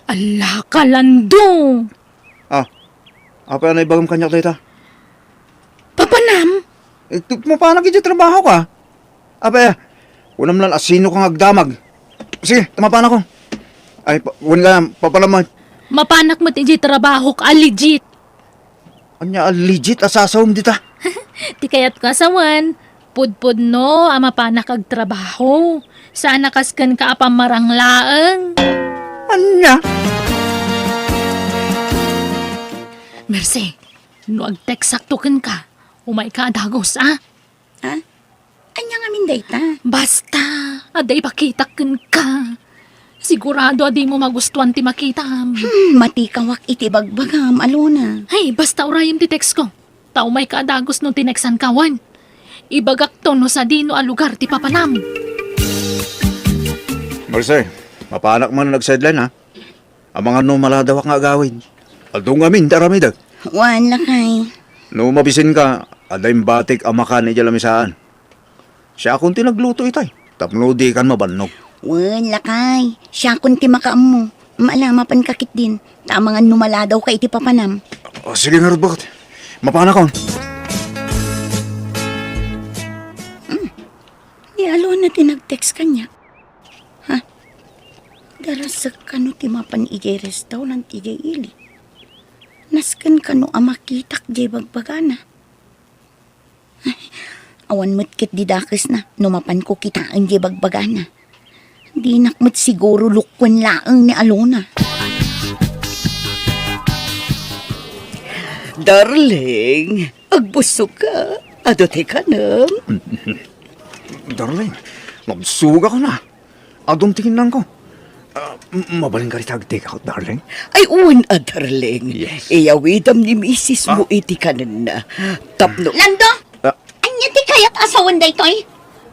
Ala ka, Lando! Ah, apay a naibagam kaniak dayta? Papanam? Eh, t-, mapanak iti trabaho ka. Apay, kunam lan a sino ka nga agdamag. Sige, ta mapanak ko. Ay, pa-, wen nga, papanam mo. Mapanak met iti trabaho ka, legit. Ania a legit a sasawem dita? Ti kayatko a sawen, pudpudno a mapanak agtrabaho. Saan a kas kenka a pammarang laeng. Ania? Mercy, no agteksakto kenka, umayka a dagus, a? Ha? Ania ngamin dayta? Basta, adda ipakitak kenka. Sigurado a dimo magustuan ti makitam. Hmm, matikawak iti bagbagam, Alona. Ay, basta urayem ti text ko. Ta umayka a dagus no tineksanka wen. Ibagakto no sadino a lugar ti papanam. Mercy, mapanak man nagsideline, ha? Amangan no maladawak nga agawid. Adu ngamin ti aramidek. Wen, lakay. No mabisinka, adda imbatik a makan idiay lamisaan. Siakon ti nagluto itay, tapno dikan mabannog. Wen, lakay. Siakon ti makaammo. Maala, mapanka ketdin. Ta amangan no maladawka iti papanam. O, sige ngarud, bakit? Mapanakon. Hmm. Ni Alona ti nag-text kaniak. Ha? Darasek kano ti mapan idiay restaurant idiay ili? Nasken kano a makitak diay bagbagana? Ay, awan met ketdi dakesna no mapanko kitaen diay bagbagana. Dinak met siguro lukuen laeng ni Alona. Darling, agbussoka. Adu ti kanem. Darling, nabsogak na. Adun ti kinnanko. Ah, m-, mabalinka dita agtekak, darling? Ay, wen a, darling. Yes. Iyawidam ni misis mo iti kanenna. Tapno Lando? Ah. Ania ti kayat a sawen daytoy?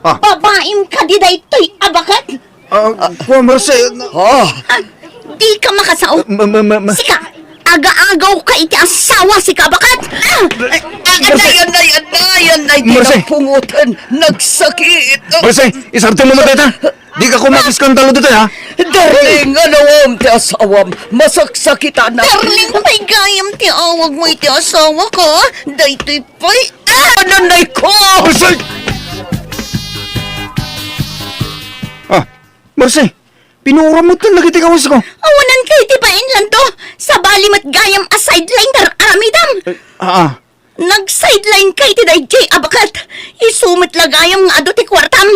Ah. Babaim kadi daytoy a baket? Ah, kua, Mercy. Ah. Ah, dika makasao. Ma-, ma-, ma-, ma- Sika, agaagawka iti asawa, sika a baket. Ah! Ay, anay, anay, anay, anay, Mercy. Napungotan. Nagsakit. Mercy, isartengmo met dayta. Dika koma ag-eskandalo ditoy, ha? Darling, anawem ti asawam. Masaksakitanak. Darling, pay gayam ti awagmo iti asawak. Daytoy pay, ah, nanay ko! Mercy! Ah, Mercy, pinuoram met dagiti kawasko. Awanan kay ti bain, Lando. Sabali met gayam a sideline ti ar-aramidam. Eh, ah, ah. Nag-sideline kay ti daydiay a baket. Isu met la gayam nga adu ti kuartam.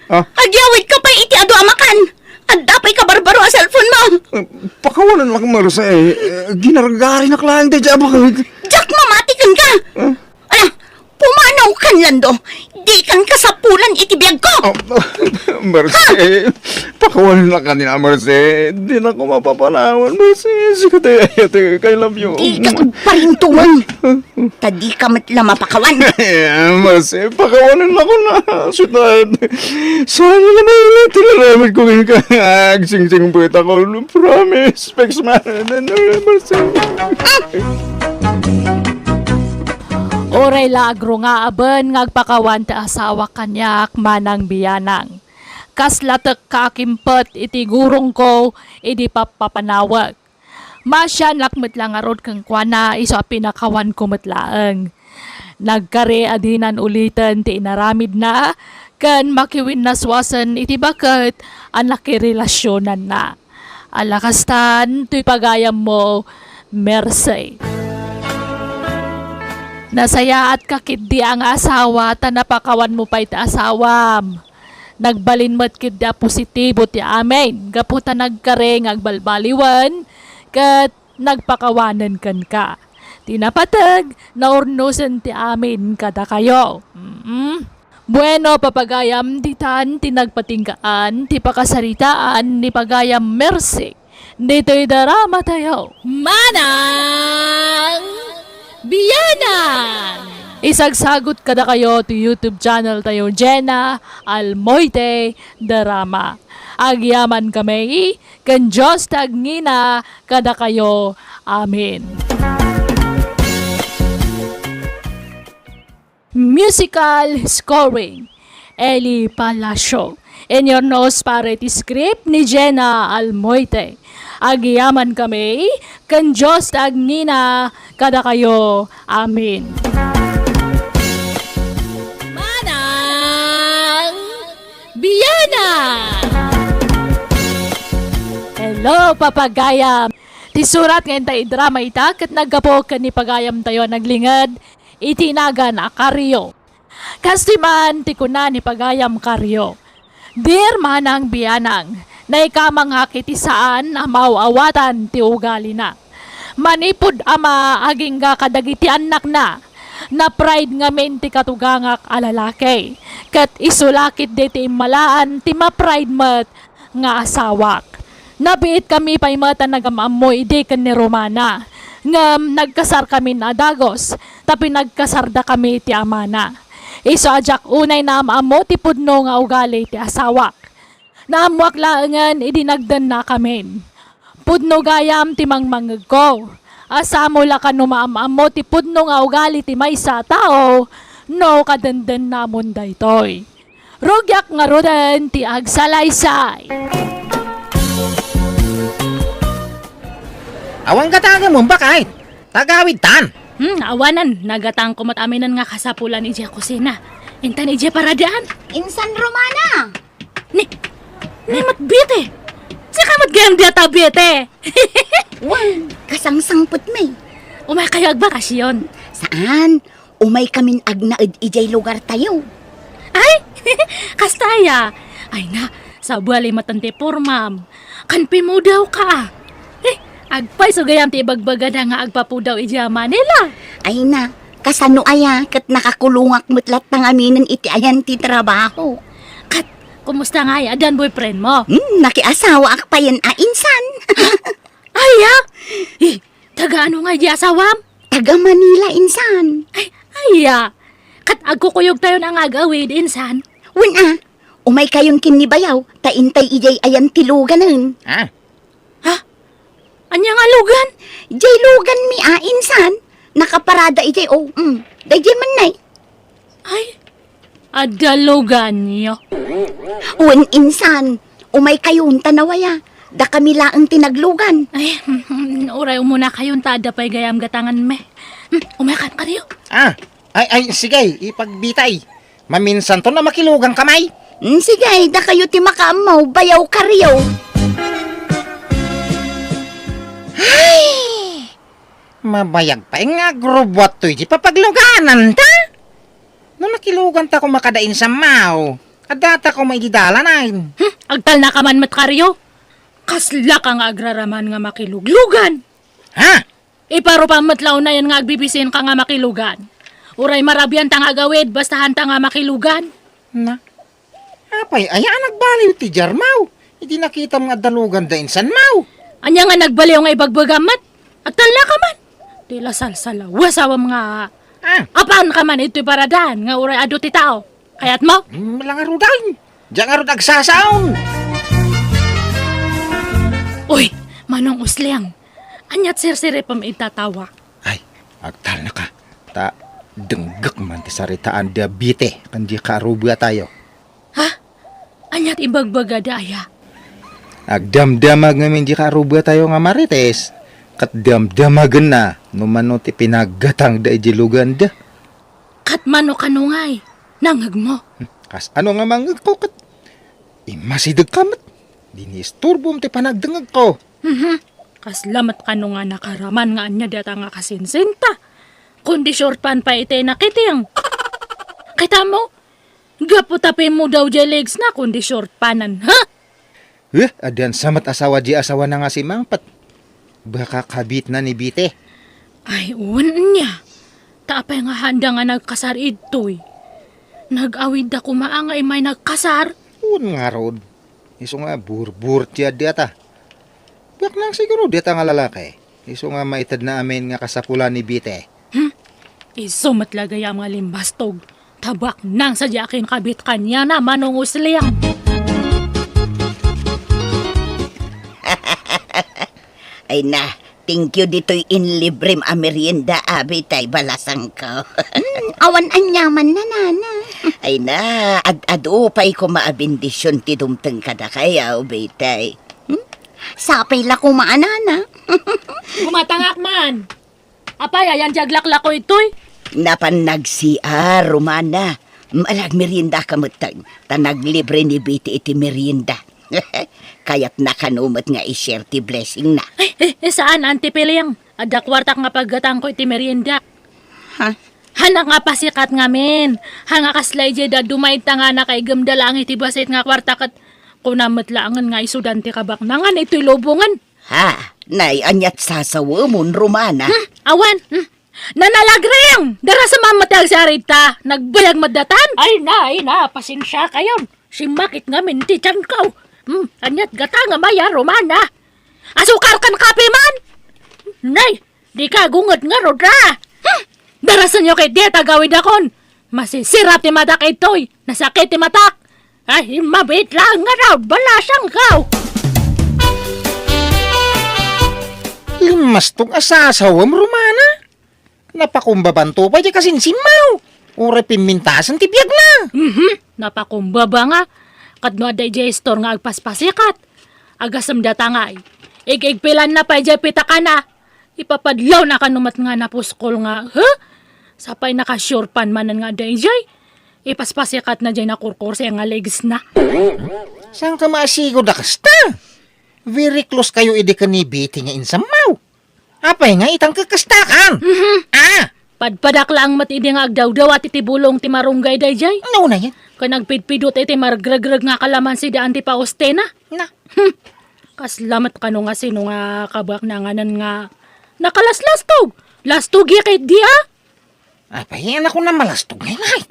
Ah? Agyawidka pay iti adu a makan. Adda pay kabarbaro a cellphone mo. Eh, pakawanen la, Mercy. Eh, ginargarinak laeng daydiay a baket. Diak mamati kenka. Ah? Ala, pumanaw kan, Lando. Dikan kasapulan iti biagko. Ah, Mercy, pakawanen la kaniak, Mercy. Dinako mapapanawan, Mercy. Sika ti ayatek, I love you. Dika agparintuman. Ta dika met la mapakawan. Mercy, pakawanen la kona. Sweetheart. Sana naman ulit tinaramid ko ngayon ka. Agsingsingpet ako. Promise. Specs man. Mercy. Uray la agrungaaben nga agpakawan ti asawa kaniak, Manang Bianang. Kasla tekka a kimpet iti gurongko idi pappapanawek. Maasianak met la ngarud kenkuana isu a pinakawanko met laeng. Nagkari a dinan uliten ti inaramidna ken makiwinnaswasen iti baket a nakirelasionanna. Ala kastan, toy pagayammo, Mercy. Nasayaatka ketdi a nga asawa ta napakawanmo pay ti asawam. Nagbalin met ketdi a positibo ti amin gapu ta nagkari nga agbalbaliwen ket nagpakawanen kenka. Ti napateg, naurnosen ti amin kadakayo. Mm. Bueno, papagayam, ditan ti nagpatinggaan ti pakasaritaan ni pagayam Mercy ditoy drama tayo. Manang Bianang! Isagsagut kadakayo ti YouTube channel tayo, Jenna Almoite Drama. Agyaman kami ken Dios ti agngina kadakayo. Amen. Musical scoring, Eli Palacio. Inyurnos para iti script ni Jenna Almoite. Agyaman kami ken Dios ti agngina kadakayo. Amen. Manang Biana! Hello, papagayam! Ti surat nga inta idrama ita ket naggapu ken ni pagayam tayo a naglinged iti nagan a Kario. Kastoy man ti kuna ni pagayam Kario, "Dear Manang Bianang, naikamangak iti saan a maaw-awatan ti ugalina. Manipud ama agingga kadagiti annakna, na-pride ngamin ti katugangak a lalaki, ket isu la ketdi ti immalaan ti ma-pride met nga asawak. Nabiitkami pay met a nagam-ammo idi ken ni Romana, ngem nagkasarkamin a dagus ta pinagkasardakami ti amana. Isu a diak unay naam-ammo ti pudno nga ugali ti asawak. Naammoak laengen idi nagdennakamin. Pudno gayam ti mangmangngegko. Asamo la kano maam-ammo ti pudno nga ugali ti maysa a tao no kadendennamon daytoy. Rugiak ngaruden ti agsalaysay." Awan gatangemon, baket? Tagawidtan. Hmm, awanen, nagatangko met aminen nga kasapulan idiay kusina. Intan idiay paradaan. Insan Romana! Ni, ni met Bete. Sika met gayam dayta, Bete. Wen, kasangsangpet mi. Umaykayo agbakasyon? Saan. Umaykamin agnaed idiay lugartayo. Ay, kasta aya. Ay na, sabali met ti pormam. Kan pimudawka, a. Eh, agpayso gayam ti ibagbagada nga agpapudaw idiay Manila. Ay na, kasano aya ket nakakulongak met latta ngaminen iti ayan ti trabaho. Ket, kumusta ngay? Addan boyfriendmo? Hmm, nakiasawaak payen a insan. Aya? Eh, taga ano ngay di asawam? Taga Manila, insan. Ay, aya. Ket agkukuyogtayon a nga agawid, insan. Wen a, umaykayon ken ni bayaw, ta intay idiay ayan ti luganen. Ah? Ha? Ania nga lugan? Diay luganmi a, insan. Nakaparada idiay, o, mm. Daydiay man nay. Ay, adda luganyo. Wen, insan. Umaykayon ta nawaya. Dakami laeng ti naglugan. Ay, uray umunakayon ta adda pay gayam gatanganmi. Hmm, umaykan, Kario. Ah, ay, ay, sige, ipagbitay. Maminsanto na makiluganka, may. Hmm, sige, dakayo ti makaammo, bayaw, Kario. Ay! Mabayag pay nga agrubbuat toy di papaglugananta. No nakiluganta koma kada insan, maw, addata koma idi dalanen. Hmm, agtalnaka man met, Kario. Kaslaka nga agraraman nga makiluglugan. Ha? Iparupam met la unayen nga agbibisinka nga makilugan. Uray marabianta nga agawid, basta haanta nga makilugan. Na, apay aya a nagbaliw ti diarmaw idi nakitam nga adda luganda insan, maw? Ania nga nagbaliw nga ibagbagam met? Agtalnaka man. Ti la salsalawasawam nga. Ah. Apaanka man itoy paradaan nga uray adu ti tao. Kayatmo? Mm, la ngaruden. Diak ngarud agsasaon. Uy, Manong Usleng. Aniat sirsiripem ita tawa? Ay, agtalnaka. Ta denggek man ti saritaan da Bete ken di kaarruba tayo. Ha? Aniat ibagbagada aya? Agdamdamag ngamin di kaarruba tayo nga Marites, ket damdamagenna no mano ti pinaggatangda idiay luganda. Ket mano kano ngay? Nangngegmo? Hmm, kas ano nga mangngegko ket immasidegka met? Dinisturbom ti panagdengngegko. Mhm. Kasla met kano nga nakaraman nga ania dayta nga kasinsinta. Kundi short pant pay iti nakiting. Kitamo, gapu ta pimmudaw jay legs na, kundi short pantan, ha? Eh, addan sa met asawa di asawa na nga simangpet. Baka kabit na ni Bite. Ay, wen nia. Ta apay nga handa nga nagkasar idtoy? Nag-awid da koma nga imay nagkasar? Wen ngarud. Isu nga burbur ti adda ta. Baknang siguro dayta nga lalaki. Isu nga maited na amin nga kasapulan ni Bite. Hmm? Isu met la gayam nga limbastog. Ta baknang sadiay a kinkabit kaniana, Manong Usling. Ay na, thank you ditoy inlibrem a merienda, abi, tay balasangko. Hmm, awan aniaman na, nana. Ay na, ad-adu pay koma a bendision ti dumteng kadakayo, Betay. Hmm? Sapay la koma a, nana. Gumatangak man. Apay, ayan ti aglaklako itoy? Napan nag-C R, Romana. Mm, agmeriendaka metten, ta naglibre ni Betty iti merienda. Kayatna kano met nga i-share ti blessingna. Eh, eh, eh, saan, Auntie Piling? Adda kuartak nga paggatangko iti merienda. Ha? Hanak nga pasikat ngamin. Ha nga kasla idiay dadduma ita nga nakaigem da laeng iti bassit nga kuarta ket kunam met laengen nga isudan ti kabaknangan itoy lubongen. Ha? Nay, aniat sasawemon, Romana? Hmm, awan. Hmm. Nanalagring! Darasem met ti agsarita. Nagbayag met datan. Ay na, ay na, pasensiakayon. Simmakit ngamin ti tianko. Hmm, aniat gatangem aya, Romana? Asukar ken kape man? Nay, dika agunget ngarud a. Hmm, darasenyo ket diay agawidakon. Masisirap ti matak itoy. Nasakit ti matak. Ay, mabiit laeng ngarud, balasangko. Limbastog a sasawem, Romana. Napakumbabanto pay ti kasinsimmo. Uray pimmintasen ti biagna. Mhm, napakumbaba nga. Ket no adda idiay store nga agpaspasikat, agasem data ngay. Ig-igpilanna pay diay pitakana. Ipapadlawna kano met nga napuskol nga, ha? Sapay naka-short pant manen nga adda idiay. Ipaspasikatna diay nakurkurse nga legsna. Saanka maasigoda kasta? Very close kayo idi ken ni Betty nga insammo. Apay nga itang kakastakan? Mhm. Ah! Padpadak laeng met idi nga agdawdawat iti bulong ti marunggay daydiay. Nauna yan. Ken agpidpidut iti margregreg nga kalamansi daan ti paustina. Na. Hmm. Kasla met kano nga sino nga kabaknanganan nga nakalaslastog. Lastog ya ket di, ah. Apay, anak ko na malastog ngay, ngay.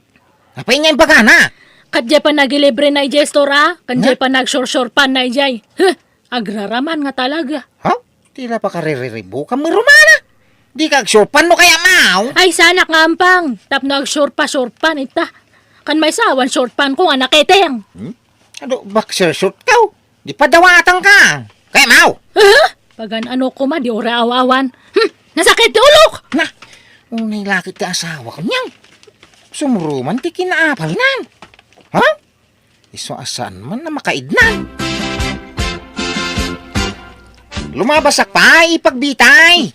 Apay nga imbagana? Ket diay pa nagilibre na idiay store, ah. Ken diay pa nagsursur pan na idiay. Huh. Agraraman nga talaga. Ha? Tila pakaririribukan mo, Romana. Di ka agsurpan no kaya, maw? Ay, sanak nga ampang. Tapno agsurpa-surpan ita. Kan may sawan surpan ko nga nakiting. Hmm? Adu, boxer short ka, oh. Di padawatan ka. Kaya, maw? Huh? Pagan-ano ko ma, di ura aw-awan. Hmm, nasakit ti ulok! Na, unay lakit ti asawa ko niyan. Sumuruman ti kinaapal nan. Ha? Isu a saan man a makaidnan. Lumabasak pay, ipagbitay.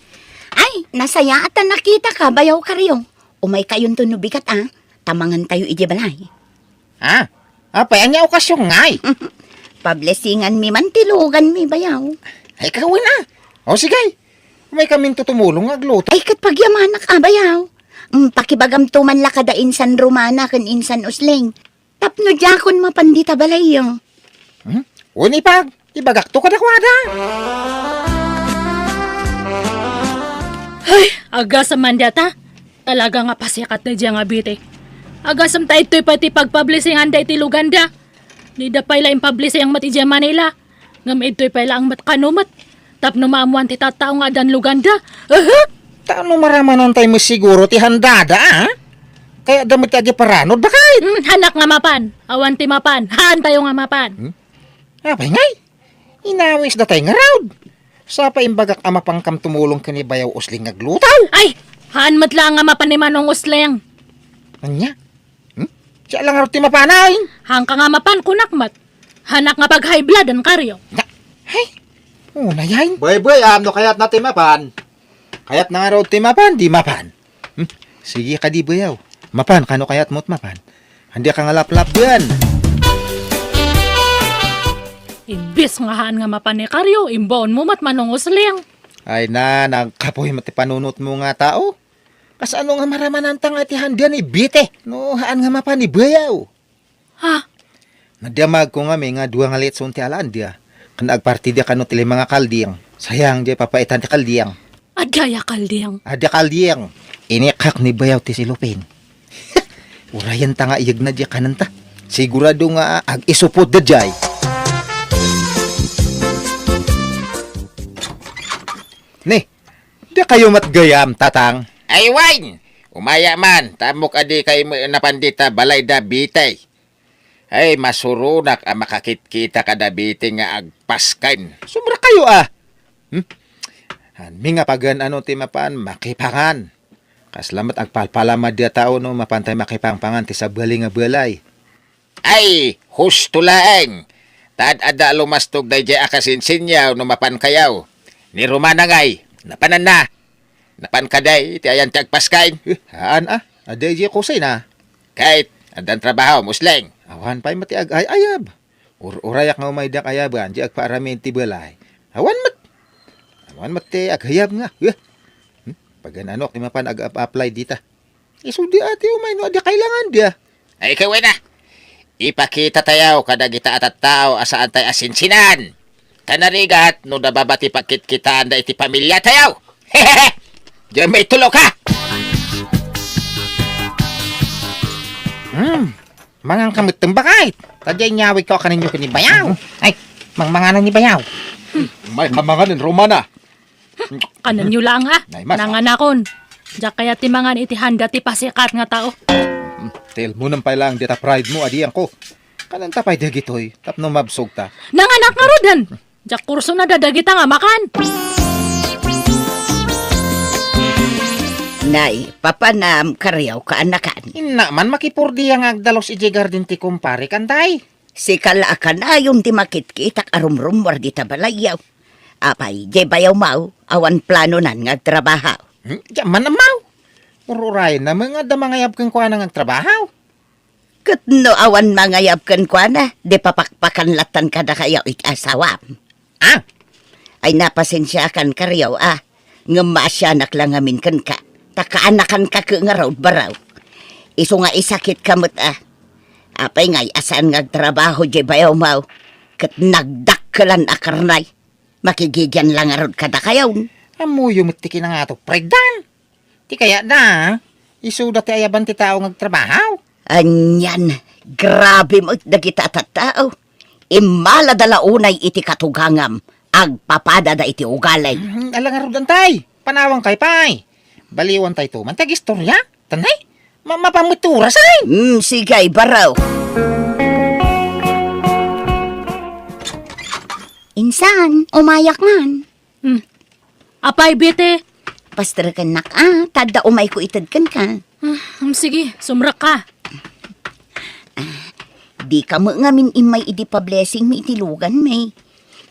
Ay, nasayaat ta nakitaka, bayaw Kario. Umay kayonto no bigat, ah. Ta mangantayo idiay balay. Ah, apay, ania okasion ngay? Pablesinganmi man ti luganmi, bayaw. Ay, kawin, ah. O, sige. Umay kaminto tumulong nga agluto. Ay, ket pagyamanak, ah, bayaw. Mm, pakibagamto man la kada insan Romana ken insan Usling. Tapno diakon mapan dita balayyo. Hmm? Wen ipag, ibagakto kadakuada. Ay, agasem man data. Talaga nga pasikat daydiay nga bitik. Agasem ta ittoy pay ti pagpablessingan daytoy luganda. Dida pay la impablessing met idiay Manila. Ngem idtoy pay laeng met kano met. Tapno maammoan ti tattao nga addan luganda. Aha! Ta no maramanan tay met siguro ti handada, ah? Kaya adda met ti agiparanod, bakit? Hmm, hanak nga mapan. Awan ti mapan. Haantayo nga mapan. Hmm? Apay ngay? Inawisda tay ngarud. Sapa imbagak a mapankam tumulong ken ni Bayaw Usling nga agluto? Ay! Haan met laeng nga mapan ni Manong Usling. Ania? Hmm? Siya lang ngarud ti mapanay. Haanka nga mapan, kunak met. Hanak nga pag-high blood, an Kario. Na, ay, una yan. Bay, bay, am, no kayatna ti mapan. Kayatna ngarud ti mapan, di mapan. Hmm? Sige kadi, bayaw. Mapan, kano kayatmo ti mapan? Andi ka nga laplap diyan. Imbes nga haan nga mapan ni Karyo, imbaonmo met manungusling. Ay na, nagkapoy met ti panunotmo nga tao. Kasano nga maramananta nga iti handia ni Bite? No, haan nga mapan ni Bayaw. Ha? Nadamagko ngamin nga dua nga litson ti alaandia. Ken agpartidia kano ti lima nga kalding. Sayang, diay papaitan ti kalding. Adda aya kalding? Adda kalding. Inikak ni Bayaw ti silupin. Urayenta nga iyegna diay kanenta. Sigurado nga ag-isupod da diay. Ni, dakayo met gayam, Tatang? Ay, wen! Umaya man, ta ammok a dikay met napan dita balay da Bite. Ay, masuronak a makakitkita kada Bite nga agpasken. Subrakayo, a! Hmm? Hanmi nga pagan-ano ti mapan makipangan. Kasla met agpalpalama diay a tao no mapantay makipangpangan ti sabali nga balay. Ay, husto laeng. Ta ad-adda a lumastog daydiay a kasinsinyaw no mapankayo. Ni Romana ngay, napananna. Napan kadi ti ayan ti agpasken? Eh, haan a. Adda idiay kusina. Ket, addan trabaho, Musleng? Awan pay met ti ag-ay-ayab. Ur-urayak nga umay diak ayaban, diay agpaaramin ti balay. Awan met. Awan met ti agayab nga. Eh. Hmm? Pagan-anok ti mapan ag-apply dita. Isu diay ti umay no adda kailangandia. Ay, ket wen a. Ipakitatayo kadagita a tattao a saantay a sinsinan. Ta narigat no nababa ti pakitkitaanda iti pamiliatayo. Diay maitulok, ha? Hmm. Mangan ka met, bakit? Ta diay inyawidko a kanenyo ken ni Bayaw. Ay, mangmanganan ni Bayaw. May kamangan ni Romana. Kanenyo laeng, a. Nay, mas, a. Nanganakon. Diak kayat ti mangan iti handa ti pasikat nga tao. Hmm, tilmonem pay laeng dita pride mo, adianko. Kanenta pay dagitoy, tapno mabsogta. Nanganak ngaruden. Diak kursona dagita nga makan. Nay, papanam, Karyo, kaanakan. Inna man makipurdia nga agdalus idiay garden ti kumpare, kantay. Sika la a kanayon ti makitkitak a rumrummuar dita balayyo. Apay, diay Bayaw maw, awan planonan nga agtrabaho. Hmm, diay man ammaw. Ur-urayenna met nga adda mangayab kenkuana nga agtrabaho. Ket no awan mangayab kenkuana, di papakpakan lattan kadakayo iti asawam. Ah! Ay, napasensiakan, Karyo, a. Ngem maasianak la ngamin kenka. Ta kaanakanka ket ngarud, Baraw. Isu nga isakitka met, a. Apay ngay a saan nga agtrabaho diay Bayaw maw, ket nagdakkelan a karnay. Makigigian la ngarud kadakayon. Ammoyo met ti kinangato, Fred, dan. Ti kayatda, isuda ti ayaban ti tao nga agtrabaho. Anian, grabe met dagita a tattao. Immalada la unay iti katugangam, agpapadada iti ugalim. Hmm, ala ngarud, antay. Panawankayo pay. Baliwantayto man ti agistoria. Tanay, ma-, mapan met ti oras, ay. Hmm, sige, Baraw. Insan, umayak man. Hmm. Apay, Bite? Pasterekennak, a, ta adda umayko ited kenka. Ah, um, sige, sumrekka. Dika met ngamin immay idi pa-blessing mi iti lugan mi.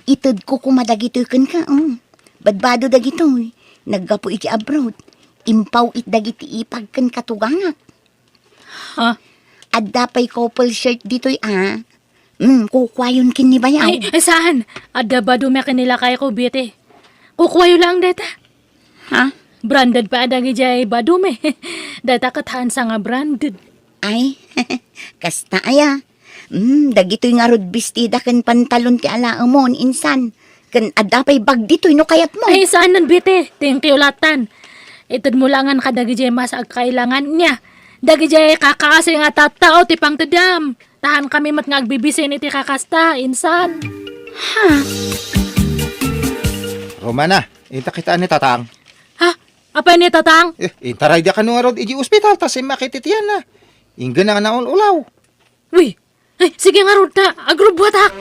Itedko koma dagitoy kenka, um. Badbado dagitoy. Naggapu iti abroad. Impaw it dagiti ipag ken katugangak. Ha? Adda pay couple shirt ditoy, a. Hmm, kukuayon ken ni Bayaw. Ay, ay, saan? Adda badumi ken ni lakayko, Bite. Kukuayo laeng dayta. Ha? Branded pay a dagidiay badumi. Dayta ket haansa nga branded. Ay, kasta aya. Hmm, dagitoy ngarud bestida ken pantalon ti alaemon, insan. Ken adda pay bag ditoy no kayatmo. Ay, saanen, Bite. Thank you lattan. Itedmo laengen kadagidiay mas agkailangan nia. Dagidiay kakaasi nga tattao ti pangtedem. Ta haankami met nga agbibisin iti kakasta, insan. Ha? Romana, inta kitaan ni Tatang. Ha? Apay ni Tatang? Eh, intaray da kano ngarud iti ospital, ta simmakit iti tianna. Ingganna nga naul-ulaw. Wi, ay, sige ngarud ta, agrubbuatak.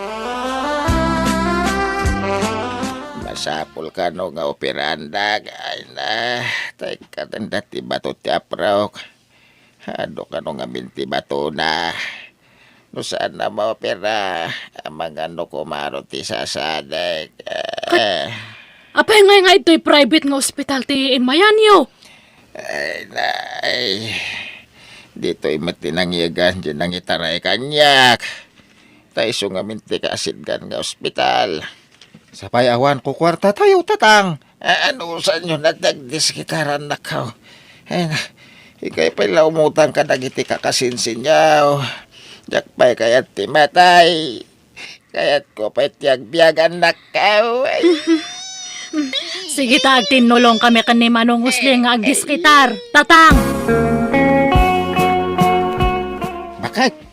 Masapul kano nga operaandak, ay na, tay katenda ti bato ti apraok. Adu kano ngamin ti batona. No saan a maopera, amangan no kumaro ti sasadek. Kat-, eh. Apay ngay nga itoy private nga ospital ti immayanyo? Ay, nay. Ditoy met ti nangyegan, di nangitaray kaniak. Ta isu ngamin ti kaasitgan nga ospital. Sapay awan kukuartatayo, Tatang. A-, anusanyo na ti agdiskitaran, nakaw? Ay na, ikay pay la umutang kadagiti kakasinsinyo. Diak pay kayat ti matay. Kayatko pay ti agbiag, annakkaw. Ay. Sige ta, agtinnulong kami ken ni Manong Usling nga agdiskitar. Tatang! Bakit?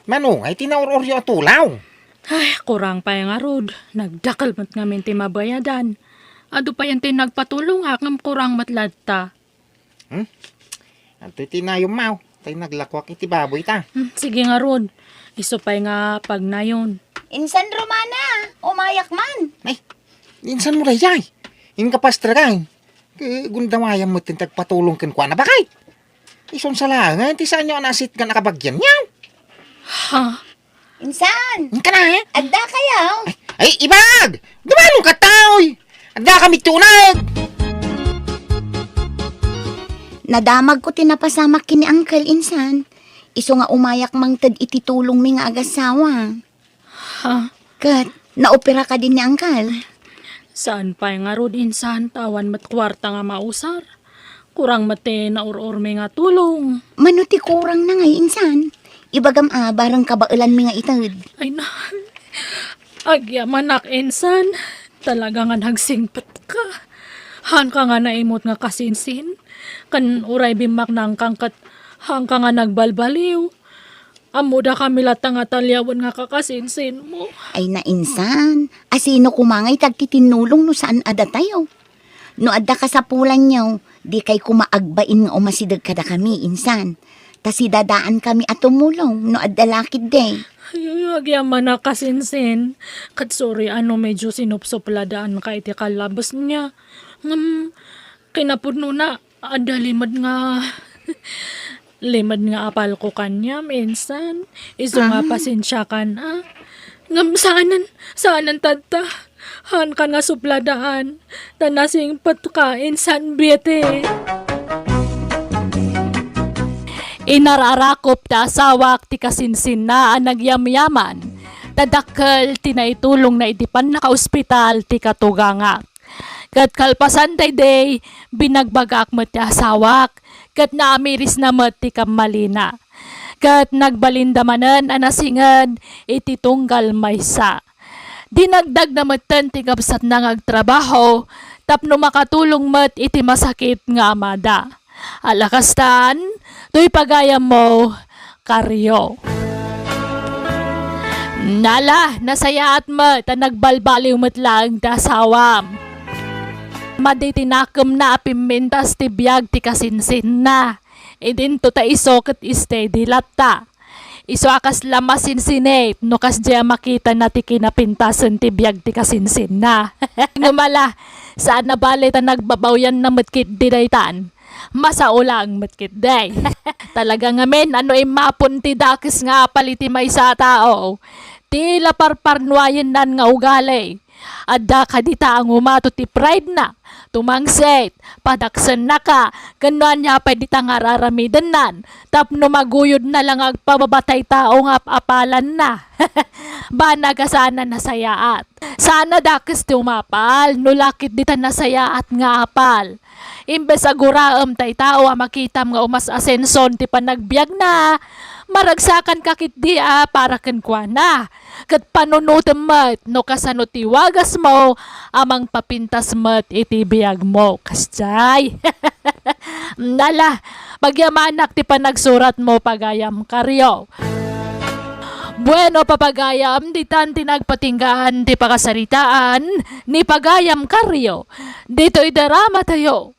Manong, ay ti naur-uryo a tulaw? Ay, kurang pay ngarud. Nagdakkel met ngamin ti mabayadan. Adu payen ti nagpatulongak ngem kurang met latta. Hmm? Adtoy ti nayonmo. Tay naglakuak iti baboy ta. Hmm, sige ngarud. Isu pay nga pagnayon. Insan, Romana, umayak man. Ay, insan mo daydiay? Inka pastrek ay. Gundawayam met ti agpatulong kenkuana. Bakit? Isun sa laengen ti saanyo a naasitgan a kabagianyo. Ha? Insan! Inka na, eh? Adda kayo? Ay, ay, Ibag! Dumalong ka, taoy! Adda kami tunag! Nadamagko ti napasamak ken ni Uncle, insan. Isu nga umayak mangted iti tulongmi nga agasawa. Ha? Ket, naopera kadi ni Uncle? Saan pay ngarud, insan, ta awan met kuarta nga mausar. Kurang met ti naur-urmi nga tulong. Mano ti kurangna ngay, insan? Ibagam a, bareng kabaelanmi nga ited. Ay na, agyamanak, insan. Talaga nga nagsingpetka. Haanka nga naimut nga kasinsin. Ken uray bimmaknangkan ket haanka nga nagbalbaliw. Ammodakami latta nga taliawen nga kakasinsinmo. Ay na, insan, a sino koma ngay ti agtitinnulong no saan a datayo? No adda kasapulanyo, dikay koma agbain nga umasideg kadakami, insan. Ta sidadaankami a tumulong no adda la ketdi. Ay, ay, agyamanak, kasinsin. Ket sorry a no medyo sinupsupladaanka iti kallabesna. Ngem, kinapudnona, adda limed nga, limed nga apalko kaniam, insan. Isu nga, ah, pasensiakan, a. Ngem saanen, saanen tatta. Haankan nga supladaan. Ta nasingpetka, insan Betty. Inararakop ti asawak ti kasinsinna a nagyamyaman. Ta dakkel ti naitulongna iti pannakaospital ti katugangak. Ket kalpasan daydiay, binagbagaak met ti asawak, ket naamirisna met ti kammalina. Ket nagbalinda manen a nasinged iti tunggal maysa. Dinagdagna metten ti kabsatna nga agtrabaho tapno makatulong met iti masakit nga amada. Ala kastan, toy pagayammo, Kario. Nala, nasayaat met ta nagbalbaliw met laeng ti asawam. Madi ti nakemna a pimpintas ti biag ti kasinsinna. Idinto ta isu ket steady latta. Isu a kasla masinsinit no kasdiay a makitana ti kinapintasen ti biag ti kasinsinna. Ngem ala, saan a bale ta nagbabaoyanna met ketdi daytan. Masao laeng met ketdi. Talaga ngamin a no immapon ti dakes nga apal iti maysa a tao, ti la parparnuayennan nga ugali. Adda kadi ta a ngumato ti pride na, tumangsit, padaksennaka, ken no ania pay dita nga ar-aramidennan, tapno maguyodna la nga agpababa tay tao nga ap-apalanna. Banag a saan a nasayaat. Saan a dakes ti umapal, no la ketdi ta nasayaat nga apal. Imbes a guraem tay tao a makitam nga umas-asenson ti panagbiagna, maragsakanka ketdi a para kenkuana. Ket panunotem met no kasano ti wagasmo a mangpapintas met iti biagmo. Kasdiay. Nala, pagyamanak ti panagsuratmo, pagayam Kario. Bueno, papagayam, ditan ti nagpatinggaan ti pakasaritaan ni pagayam Kario. Ditoy drama tayo.